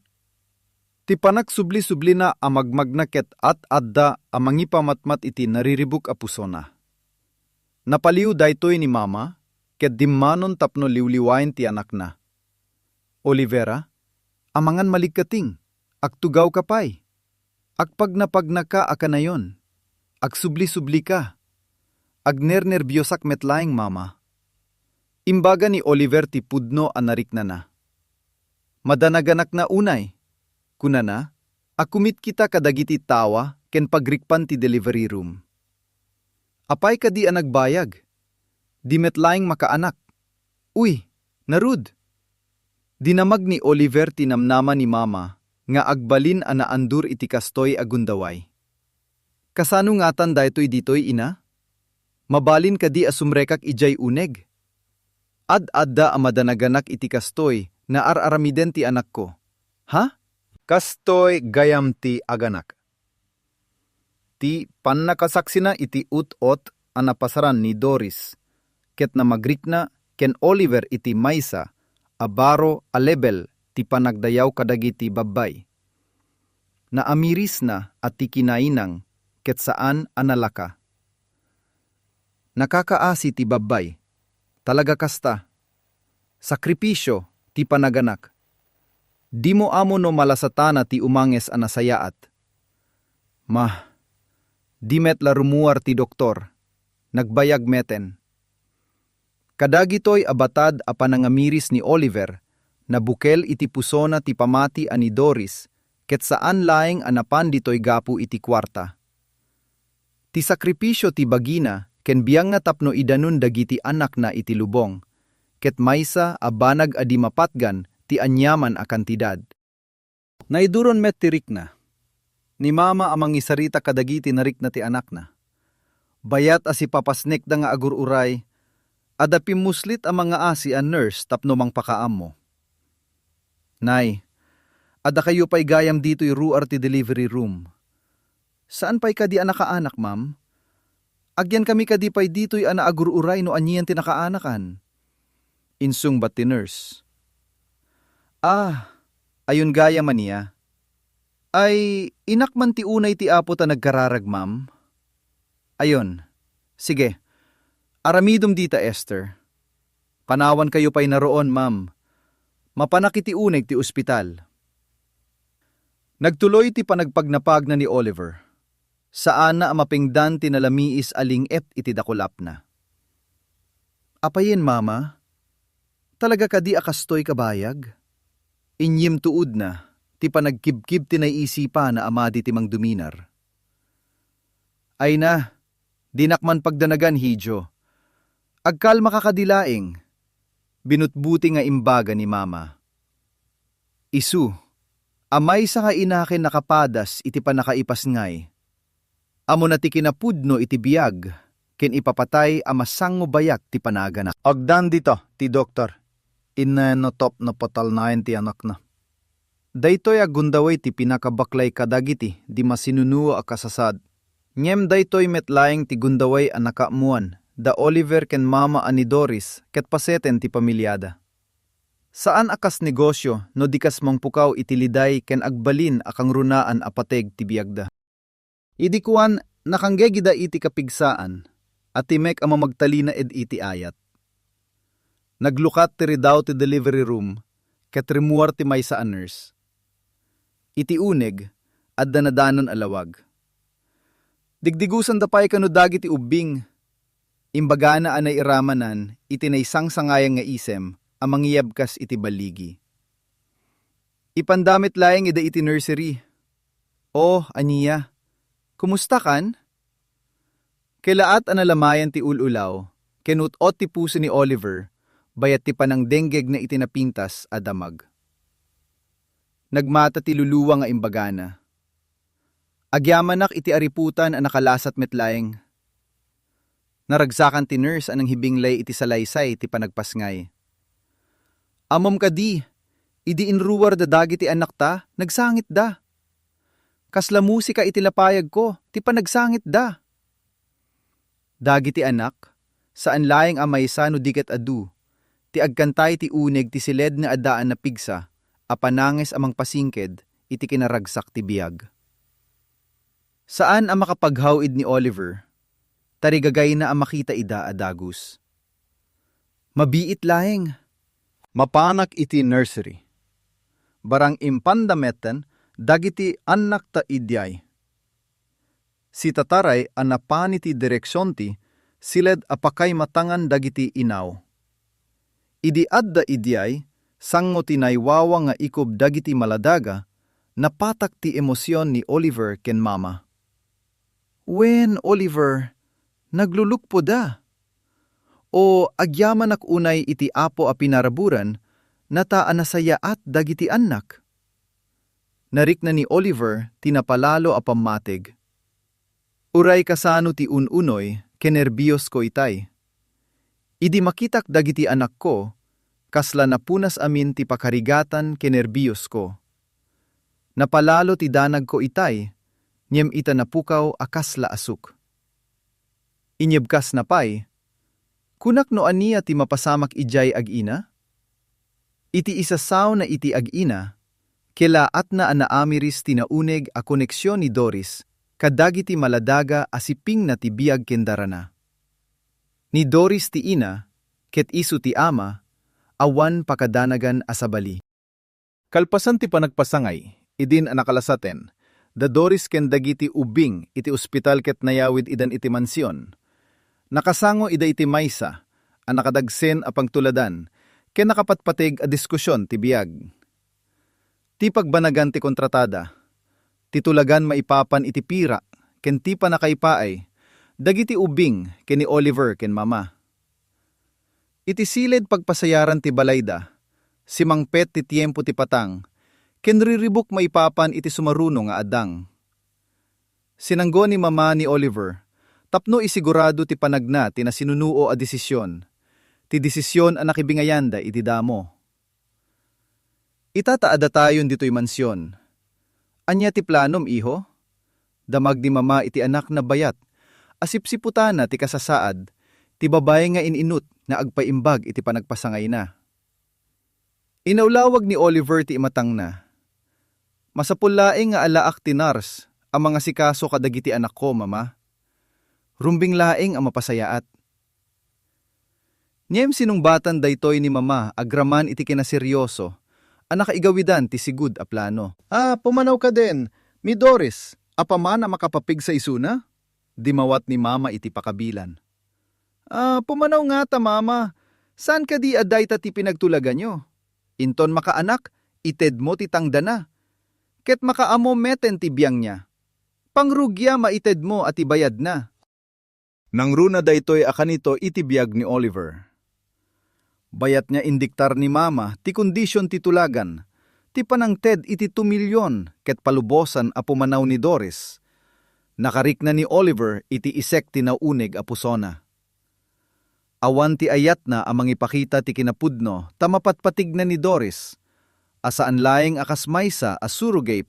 ti panagsubli-sublina a magmagna ket ad-adda a mangipamatmat iti nariribuk a pusona. Napaliw daytoy ni Mama ket dimmanon tapno liwliwaen ti anakna. "Olivera, amangan maligkating, agtugawka pay. Agpagnapagnaka a kanayon. Agsubli-sublika. Agnernerbiosak met laeng, Mama." Imbaga ni Oliver ti pudno a nariknana. "Madanaganakna unay," kunana, a kumitkita kadagiti tawa ken pagrikpan ti delivery room. "Apay kadi a nagbayag? Di met laeng makaanak. Uy, narud!" Dinamag ni Oliver ti namnama ni Mama nga agbalin a naandur iti kastoy a gundaway. "Kasano ngatan daytoy ditoy, ina? Mabalin kadi a sumrekak idiay uneg? Ad-adda a madanaganak iti kastoy, naar-aramiden ti anakko. Ha?" Kastoy gayam ti aganak. Ti pannakasaksina iti ut-ot a napasaran ni Doris ket namagrikna ken Oliver iti maysa a baro a lebel ti panagdayaw kadagiti babbay. Naamirisna a ti kinainang ket saan a nalaka. Nakakaasi ti babbay. Talaga kasta. Sakripisio ti panaganak. Dimo ammo no malasatana ti umanges a nasayaat. Mah, di met la rumuar ti doktor. Nagbayag meten. Kadagitoy a batad a panangamiris ni Oliver, nabukel iti pusona ti pamati a ni Doris, ket saan laeng a napan ditoy gapu iti kuarta. Ti sakripisio ti bagina ken biangna tapno idanon dagiti anakna iti lubong, ket maysa a banag a di mapatgan ti aniaman a kantidad. Naiduron met ti rikna. Ni Mama a mangisarita kadagiti narikna ti anakna. Bayat a sipapasnekda nga agur-uray, adda pimmuslit a mangaasi a nurse tapno mangpakaammo. "Nay, adda kayo pay gayam ditoy ruar ti delivery room. Saan pay kadi a nakaanak, ma'am? Agyan kami kadi pay ditoy a naagur-uray no anian ti nakaanakan?" insungbat ti nurse. "Ah, ayon gayam ania. Ay, inak man ti unay ti apo ta nagkararag, ma'am. Ayon, sige, aramidom dita, Esther. Panawan kayo pay naroon, ma'am. Mapanak iti uneg ti ospital." Nagtuloy ti panagpagnapagna ni Oliver. Saanna a mapingdan ti nalamiis a ling-et iti dakulapna. "Apayen, Mama? Talaga kadi a kastoy kabayag?" Inyimtuodna ti panagkibkib ti naiisipana a madi ti mangduminar. "Ay na, dinak man pagdanagan, Hijo. Agkalmaka kadi laeng," binutbuti nga imbaga ni Mama. Isu, a maysa nga ina ken nakapadas iti pannakaipasngay, ammona ti kinapudno iti biag ken ipapatay a masangobayak ti panaganak. "Agdan dita ti doktor, inna no tapno patalnaen ti anakna. Daytoy a gundaway ti pinakabaklay kadagiti di masinunuo a kasasaad. Ngem daytoy met laeng ti gundaway a nakaammoan da Oliver ken Mama a ni Doris ket paseten ti pamiliada. Saan a kas negosio no di kas mangpukaw iti liday ken agbalin a kangrunaan a pateg ti biagda." Idi kuan, nakanggegida iti kapigsaan a timek a mamagtalinaed iti ayat. Naglukat ti ridaw ti delivery room ket rimmuar ti maysa a nurse. Iti uneg, adda nadanon a lawag. Digdigusanda pay kano dagiti ubbing. Imbagana a nairamanan iti naisangsangayang nga isem a mangyebkas iti balligi. Ipanda met laeng ida iti nursery. "O, ania? Kumusta kan?" Kellaat a nalamayan ti ul-ulaw, ken ut-ot ti puso ni Oliver, bayat ti panangdenggegna iti napintas a damag. Nagmata ti luluwa nga imbagana. Agyamanak iti ariputan a nakalasat met laeng. Naragsakan ti nurse a nanghibinglay iti salaysay ti panagpasngay. "Ammom kadi, idi inruarda dagiti annakta, nagsangitda. Kasla musika iti lapayagko ti panagsangitda." Dagiti annak, saan laeng a maysa no di ket adu, ti agkantay ti uneg ti siled nga addaan a pigsa a pananges a mangpasingked iti kinaragsak ti biag. Saan a makapaghaw-id ni Oliver, tarigagayna a makita ida a dagus. Mabiit laeng. Mapanak iti nursery. Barang impanda metten dagiti annakta idiay. Sitataray a napan iti direksionti siled a pakaimatangan dagiti inaw. Idi adda idiay, sango ti naiwawa nga ikub dagiti maladaga, napatak ti emosion ni Oliver ken Mama. "Wen, Oliver, naglulukpoda. O agyamanak unay iti Apo a pinaraburan, nata a nasayaat dagiti annak." Narikna ni Oliver ti napalalo a pammateg. "Uray kasano ti un-unoy ken nerbiosko itay. Idi makitak dagiti anakko, kasla napunas amin ti pakarigatan ken nerbiosko. Napalalo ti danagko itay, ngem ita napukaw a kasla asuk." Inyebkasna pay, "Kunak no ania ti mapasamak idiay ag-ina?" Iti isasawna iti ag-ina, kellaatna a naamiris ti nauneg a koneksion ni Doris kadagiti maladaga a sipingna ti biag ken darana. Ni Doris ti ina, ket isu ti ama, awan pakadanagan a sabali. Kalpasan ti panagpasangay, idin a nakalasaten da Doris ken dagiti ubbing iti ospital ket nayawid idan iti mansion. Nakasango ida iti maysa a nakadagsen a pagtuladan ken nakapatpateg a diskusion ti biag. Ti pagbanagan ti kontratada, ti tulagan maipapan iti pira, ken ti pannakaipaay dagiti ubbing ken ni Oliver ken Mama. Iti siled pagpasayaran ti balayda, simangpet ti tiempo ti patang, ken riribuk maipapan iti sumaruno nga adang. Sinanggo ni Mama ni Oliver tapno isigurado ti panagna ti nasinunuo a desisyon, ti desisyon a nakibingayanda iti damo. "Ita ta addatayon ditoy mansion. Ania ti planom, iho?" Damag ni Mama iti anakna bayat a sipsiputana ti kasasaad ti babai nga in-inut nga agpaimbag iti panagpasangayna. Inawlawag ni Oliver ti imatangna. "Masapul laeng nga alaak ti nurse a mangasikaso kadagiti anakko, Mama. Rumbeng laeng a mapasayaat." Ngem sinungbatan daytoy ni Mama agraman iti kinaseryoso a nakaigawidan ti sigud a plano. "A, pumanaw kaden, mi Doris, apaman a makapapigsa isuna?" dimawat ni Mama iti pakabilan. "A, pumanaw ngata, Mama. Saan kadi a dayta ti pinagtulaganyo? Inton makaanak, itedmo ti tangdana. Ket makaammo meten ti biangna. Pangrugia maitedmo a ti bayadna." Nangruna daytoy a kanito iti biag ni Oliver. Bayat nga indiktar ni Mama ti kondision ti tulagan, ti panangted iti two million ket palubosan a pumanaw ni Doris. Nakarikna ni Oliver iti isek ti nauneg a pusona. Awan ti ayatna a mangipakita ti kinapudno ta mapatpatigna ni Doris, a saan laeng a kas maysa a surrogate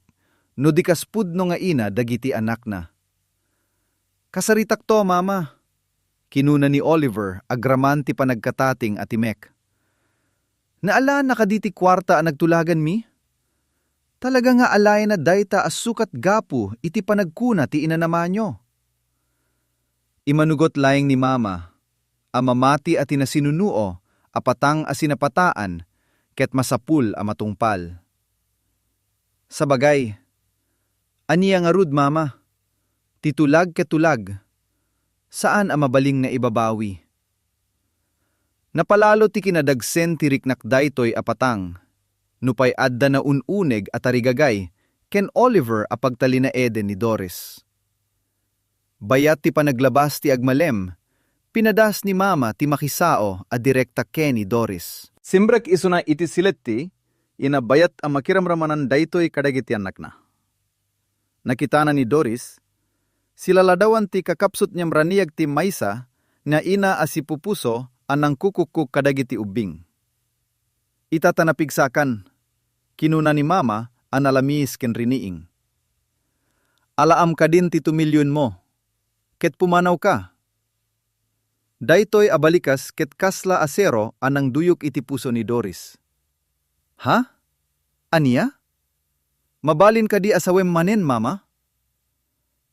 no di kas pudno nga ina dagiti anakna. "Kasaritakto, Mama," kinuna ni Oliver agraman ti panagkatating a timek. "Naalana kadi ti kuarta a nagtulaganmi? Talaga nga alayna dayta a sukat gapu iti panagkuna ti inanamanyo." Imanugot laeng ni Mama a mamati a ti nasinunuo a patang a sinapataan ket masapul a matungpal. Sabagay, ania ngarud, Mama? Ti tulag ket tulag. Saan a mabalin nga ibabawi. Napalalo ti kinadagsen ti riknak daytoy a patang, nupay adda naun-uneg a tarigagay ken Oliver a pagtalinaeden ni Doris. Bayat ti panaglabas ti agmalem, pinadas ni Mama ti makisao a direkta ken ni Doris. Simrek isuna iti siletti, ina, bayat a makiramramanan daytoy kadagiti annakna. Nakitana ni Doris, silaladawan ti kakapsut ngem raniag ti maysa nga ina a sipupuso a nangkukukkuk kadagiti ubbing. "Ita ta napigsakan," kinuna ni Mama a nalamiis ken riniing. "Alaam kadin ti tumillionmo, ket pumanawka." Daytoy a balikas ket kasla a sero a nangduyok iti puso ni Doris. "Ha? Ania? Mabalin kadi a sawem manen, Mama?"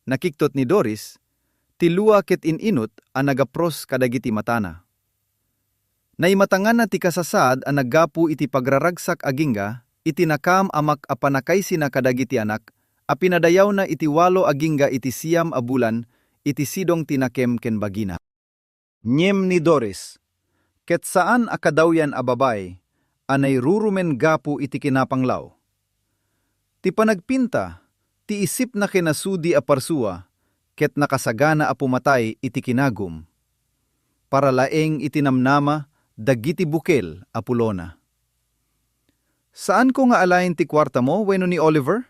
Nakiktot ni Doris ti lua ket in-inut a nagapros kadagiti matana. Naimatanganna ti kasasaad a naggapu iti pagraragsak agingga iti nakaam-amak a pannakaisina kadagiti anak a pinadayawna iti walo agingga iti siam a bulan iti sidong ti nakem ken bagina. Ngem ni Doris, ket saan a kadawyan a babai a nairurumen gapu iti kinapanglaw. Ti panagpinta ti isipna ken nasudi a parsua ket nakasagana a pumatay iti kinagum, para laeng iti namnama dagiti bukel a pulona. "Saanko nga alaen ti kuartamo wenno ni Oliver?"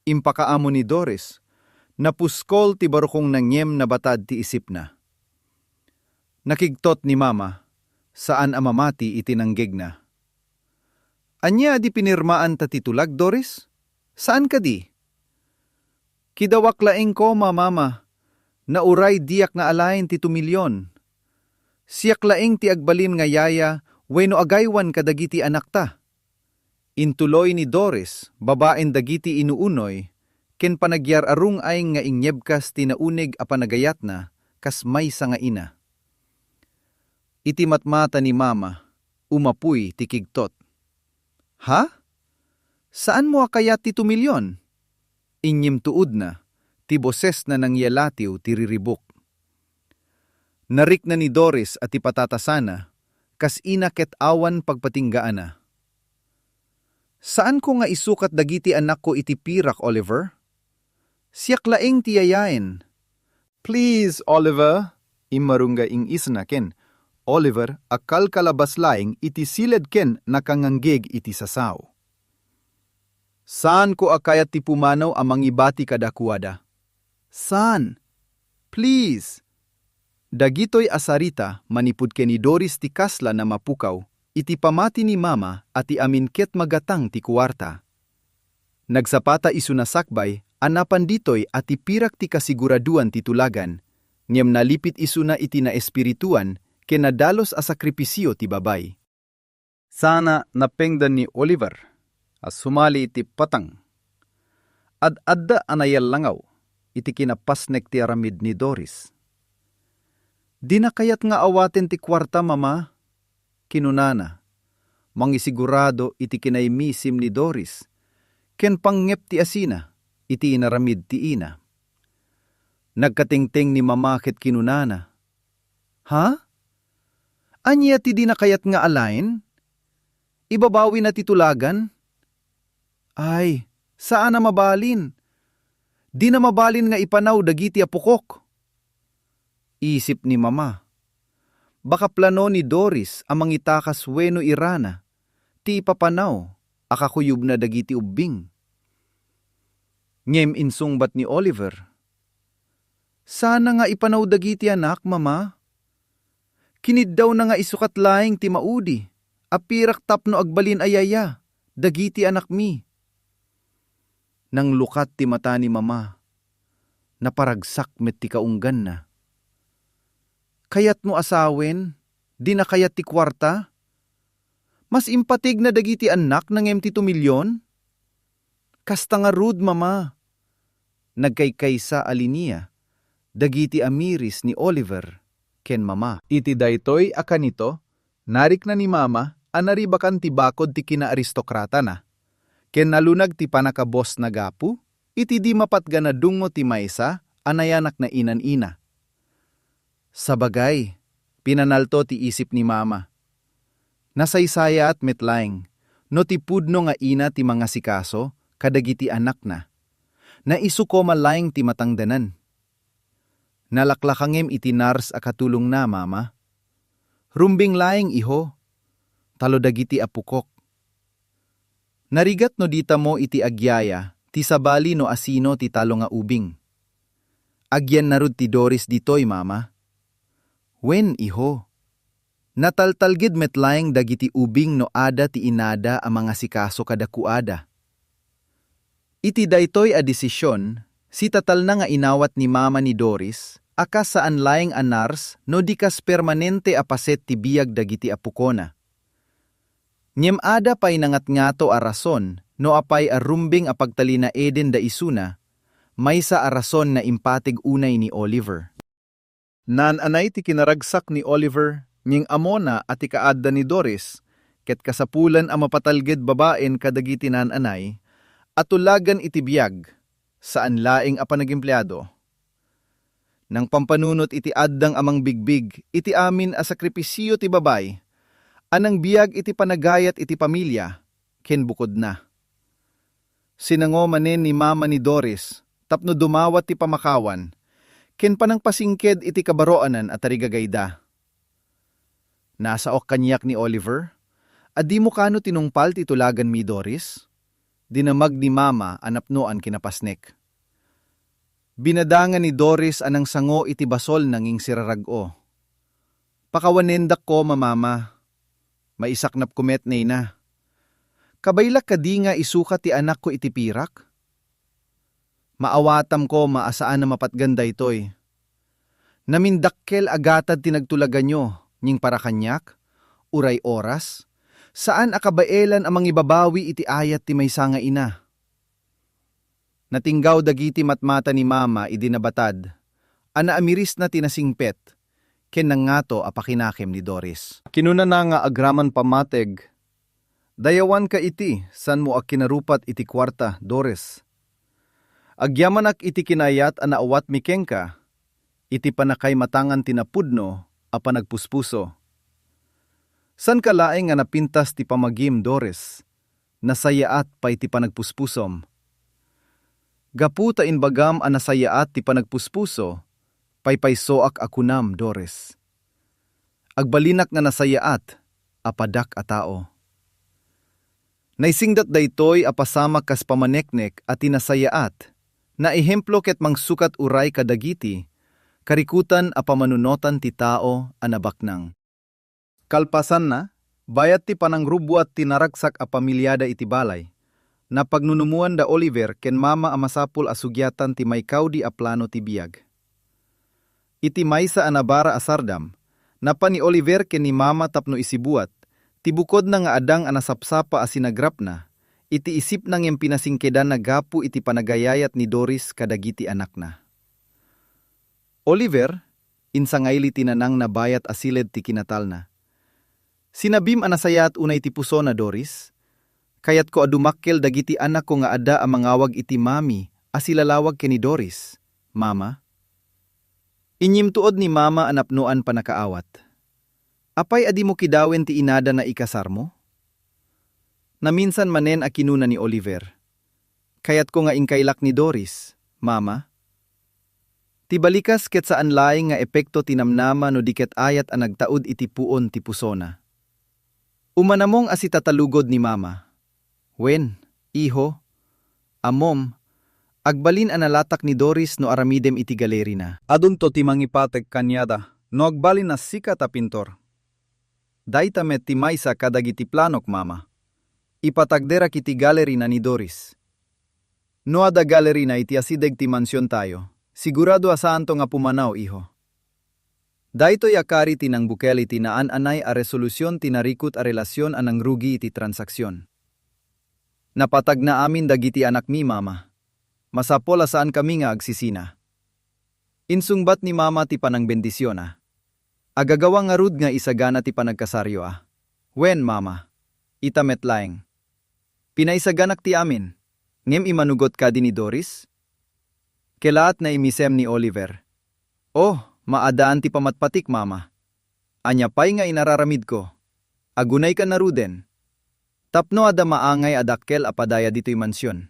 impakaammo ni Doris. Napuskol ti barukongna ngem nabatad ti isipna. Nakigtot ni Mama, saan a mamati iti nanggegna. "Ania a di pinirmaanta ti tulag, Doris? Saan kadi?" "Kidawak laengko, Mama, Mama. Nauray diak nga alaen ti tumilion. Siak laeng ti agbalin nga yaya wenno agaywan kadagiti anakta." Intuloy ni Doris babaen dagiti inuunoy ken panagyar-arung-ay nga inyebkas ti nauneg a panagayatna kas maysa nga ina. Iti matmata ni Mama, umapuy ti kigtot. "Ha? Saanmo a kayat ti tumilion?" Inyimtuodna ti bosesna nangyalatiw ti riribuk. Narikna ni Doris a ti patatasana, kas ina ket awan pagpatinggaana. "Saanko nga isukat dagiti anakko iti pirak, Oliver? Siak laeng ti yayaen." "Please, Oliver," immarungga ing-isna ken Oliver a kalkalabas laeng iti siled ken nakanganggeg iti sasao. "Saanko a kayat ti pumanaw a mangibati kadakuada. Saan. Please." Dagitoy a sarita manipud ken ni Doris ti kasla na mapukaw iti pamati ni Mama a ti amin ket magatang ti kuarta. Nagsapata isuna sakbay a napan ditoy a ti pirak ti kasiguraduan ti tulagan, ngem nalipit isuna iti naespirituan ken nadalus a sakripisio ti babay. Sana napengdan ni Oliver a sumali iti patang. Ad-adda a nayallangaw iti kinapasnek ti aramid ni Doris. "Dina kayat nga awaten ti kuarta, Mama," kinunana. Mangisigurado iti kinaymisim ni Doris ken pangngep ti asina iti inaramid ti ina. Nagkatengteng ni Mama ket kinunana, "Ha? Ania ti dina kayat nga alaen? Ibabawina ti tulagan? Ay, saan a mabalin. Dina mabalin nga ipanaw dagiti apokok." Isip ni Mama, baka plano ni Doris a mangitakas wenno irana ti ipapanaw a kakuyogna dagiti ubbing. Ngem insungbat ni Oliver, "Sana nga ipanaw dagiti anak, Mama. Kiniddawna nga isukat laeng ti maudi a pirak tapno agbalin a yaya dagiti anakmi." Nanglukat ti mata ni Mama. Naparagsak met ti kaungganna. "Kayatmo a sawen, dina kayat ti kuarta? Mas impategna dagiti annakna ngem ti tumilion?" "Kasta ngarud, Mama." Nagkaykaysa a linia dagiti amiris ni Oliver ken Mama. Iti daytoy a kanito, narikna ni Mama a naribakan ti bakod ti kinaaristokratana, Ken nalunag ti pannakabosna gapu iti di mapatgan a dungngo ti maysa a nayanakna inan-ina. Sabagay, pinanalto ti isip ni Mama. Nasaysayaat met laeng no ti pudno nga ina ti mangasikaso kadagiti anakna. Naisu koma laeng ti matangdanan. Nalaklakangem iti nurse a katulongna, Mama. Rumbeng laeng, iho, talo dagiti apokok. Narigat no ditamo iti agyaya ti sabali no asino ti talo nga ubing. Agyan ngarud ti Doris ditoy, Mama. Wen, iho. Nataltalged met laeng dagiti ubing no adda ti inada a mangasikaso kadakuada. Iti daytoy a desision, sitatalna nga inawat ni Mama ni Doris a kas saan laeng a nurse no di kas permanente a paset ti biag dagiti apokona. Ngem adda pay nangatngato a rason no apay a rumbeng a pagtalinaeden da isuna, maysa a rason nga impateg unay ni Oliver. Naan-anay ti kinaragsak ni Oliver, ngem ammona a ti kaadda ni Doris ket kasapulan a mapatalged babaen kadagiti naan-anay a tulagan iti biag, saan laeng a panagempleado. Nangpampanunot iti addang a mangbigbig iti amin a sakripisio ti babay a nangbiag iti panagayat iti pamilia ken bukodna. Sinango manen ni Mama ni Doris tapno dumawat ti pamakawan ken panangpasingked iti kabaroanan a tarigagayda. Nasaok kaniak ni Oliver a dimo kano tinungpal ti tulaganmi, Doris? Dinamag ni Mama a napnoan kinapasnek. Binadangan ni Doris a nangsango iti basol nanging sirarag-o. Pakawanendak koma, Mama. Maisaknapko met, nayna. Kabaylak kadi nga isuka ti anakko iti pirak? Maawatam koma a saan a mapatgan daytoy. Namindakkel a gatad ti nagtulaganyo, ngem para kaniak, uray oras, saan a kabaelan a mangibabawi iti ayat ti maysa nga ina. Natinggaw dagiti matmata ni Mama idi nabatad a naamirisna ti nasingpet ken nangngato a pakinakem ni Doris. Kinunana nga agraman pammateg, "Dayawanka iti sanmo a kinarupat iti kuarta, Doris. Agyamanak iti kinaayat a naawatmi kenka iti pannakaimatangan ti napudno a panagpuspuso. Saanka laeng nga napintas ti pamagim, Doris. Nasayaat pay ti panagpuspusom. Gapu ta imbagam a nasayaat ti panagpuspuso, paypaysoak a kunam, Doris. Agbalinak nga nasayaat a padak a tao." Naisingdat daytoy a pasamak kas pamaneknek a ti nasayaat, naehemplo ket mangsukat uray kadagiti karikutan a pamanunotan ti tao a nabaknang. Kalpasanna, bayat ti panangrubbuat ti naragsak a pamiliada iti balay, napagnunumoan da Oliver ken Mama a masapul a sugiatan ti maikaudi a plano ti biag. Iti maysa a nabara a sardam, napan ni Oliver ken ni Mama tapno isibuat ti bukodna nga adang a nasapsapa a sinagrapna iti isipna ngem pinasingkedanna gapu iti panagayayat ni Doris kadagiti anakna. "Oliver," insangayli ti nanangna bayat a siled ti kinatalna. "Sinabim a nasayaat unay ti pusona, Doris. Kayatko a dumakkel dagiti anakko nga adda a mangawag iti Mami a silalawag ken ni Doris, Mama." Inyimtuod ni Mama a napnoan pannakaawat. "Apay a dimo kidawen ti inada nga ikasarmo?" Naminsan manen a kinuna ni Oliver, "Kayatko nga inkaylak ni Doris, Mama." Ti balikas ket saan laeng nga epekto ti namnama no di ket ayat a nagtaud iti puon ti pusona. Umanamong a sitatalugod ni Mama. "Wen, iho, ammom, agbalin a nalatak ni Doris no aramidem iti galerina. Adunto ti mangipateg kaniada no agbalin a sikat a pintor. Dayta met ti maysa kadagiti planok, Mama. Ipatagderak iti galerina ni Doris. No adda galerina iti asideg ti mansiontayo, sigurado a saanto nga pumanaw, iho." Daytoy a kari ti nangbukel iti naan-anay a resolusion ti narikut a relasion a nangrugi iti transaksion. "Napatagna amin dagiti anakmi, Mama. Masapul a saankami nga agsisina." Insungbat ni Mama ti panangbendisiona. "Agagawa ngarud nga isagana ti panagkasaryo a." "Wen, Mama. Ita met laeng." Pinaisaganak ti amin, ngem imanugot kadi ni Doris? Kelaat naimisem ni Oliver. Oh, maadaan ti pamatpatik, Mama. Ania pay nga inararamidko? Agunayka ngaruden. Tapno adda maangay a dakkel a padaya ditoy mansion.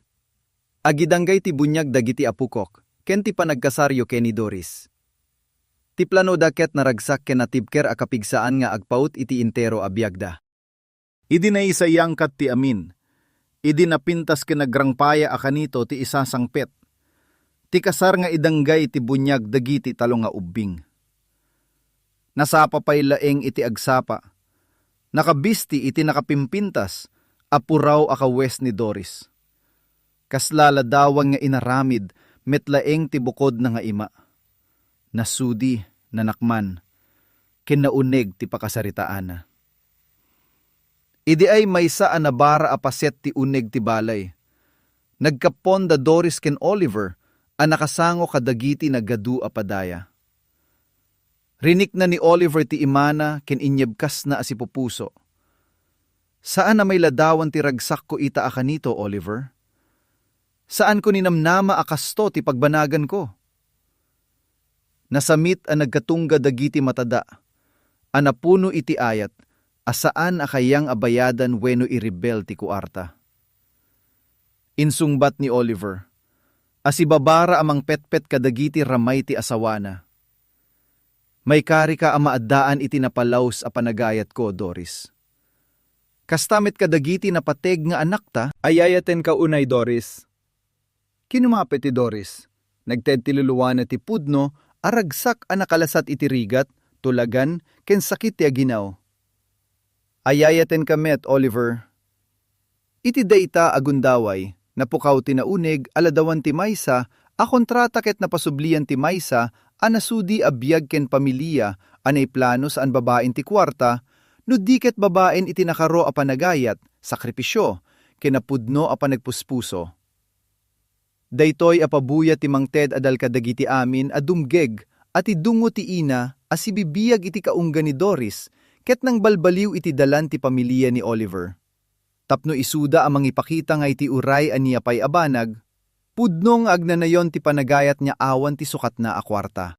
Agidanggay ti buniag dagiti apokok, ken ti panagkasaryo ken ni Doris. Ti planoda ket naragsak ken natibker a kapigsaan nga agpaut iti entero a biagda. Idi naisayangkat ti amin, idi napintas ken nagrangpaya a kanito ti isasangpet, ti kasar nga idanggay ti buniag dagiti tallo nga ubbing. Nasapa pay laeng iti agsapa. Nakabisti iti nakapimpintas a puraw a kawes ni Doris. Kasla ladawan nga inaramid met laeng ti bukodna nga ima. Nasudi, nanakman, ken nauneg ti pakasaritaana. Idi ay maysa a nabara a paset ti uneg ti balay, nagkappon da Doris ken Oliver a nakasango kadagiti nagadu a padaya. Rinikna ni Oliver ti imana ken inyebkasna a sipupuso. Saan a mailadawan ti ragsakko ita a kanito, Oliver. Saanko ninamnama a kasto ti pagbanaganko. Nasamit a nagkatungga dagiti matada a napuno iti ayat a saan a kayang a bayadan wenno irebel ti kuarta. Insungbat ni Oliver a sibabara a mangpetpet kadagiti ramay ti asawana. Maikarika a maaddaan iti napalaus a panagayatko, Doris. Kasta met kadagiti napateg nga anakta. Ayayatenka unay, Doris. Kinumapit ti Doris. Nagted ti luluana ti pudno a ragsak a nakalasat iti rigat, tulagan, ken sakit ti aginaw. Ayayatenka met, Oliver. Iti dayta a gundaway, napukaw ti nauneg a ladawan ti maysa a kontrata ket napasublian ti maysa a nasudi a biag ken pamilia a naiplano saan babaen ti kuarta, no di ket babaen iti nakaro a panagayat, sakripisio, ken napudno a panagpuspuso. Daytoy a pabuya ti mangted adal kadagiti amin a dumgeg a ti dungo ti ina a sibibiag iti kaunggan ni Doris ket nangbalbaliw iti dalan ti pamilia ni Oliver. Tapno isuda a mangipakita nga iti uray ania pay a banag, pudno nga agnanayon ti panagayat nga awan ti sukatna a kuarta.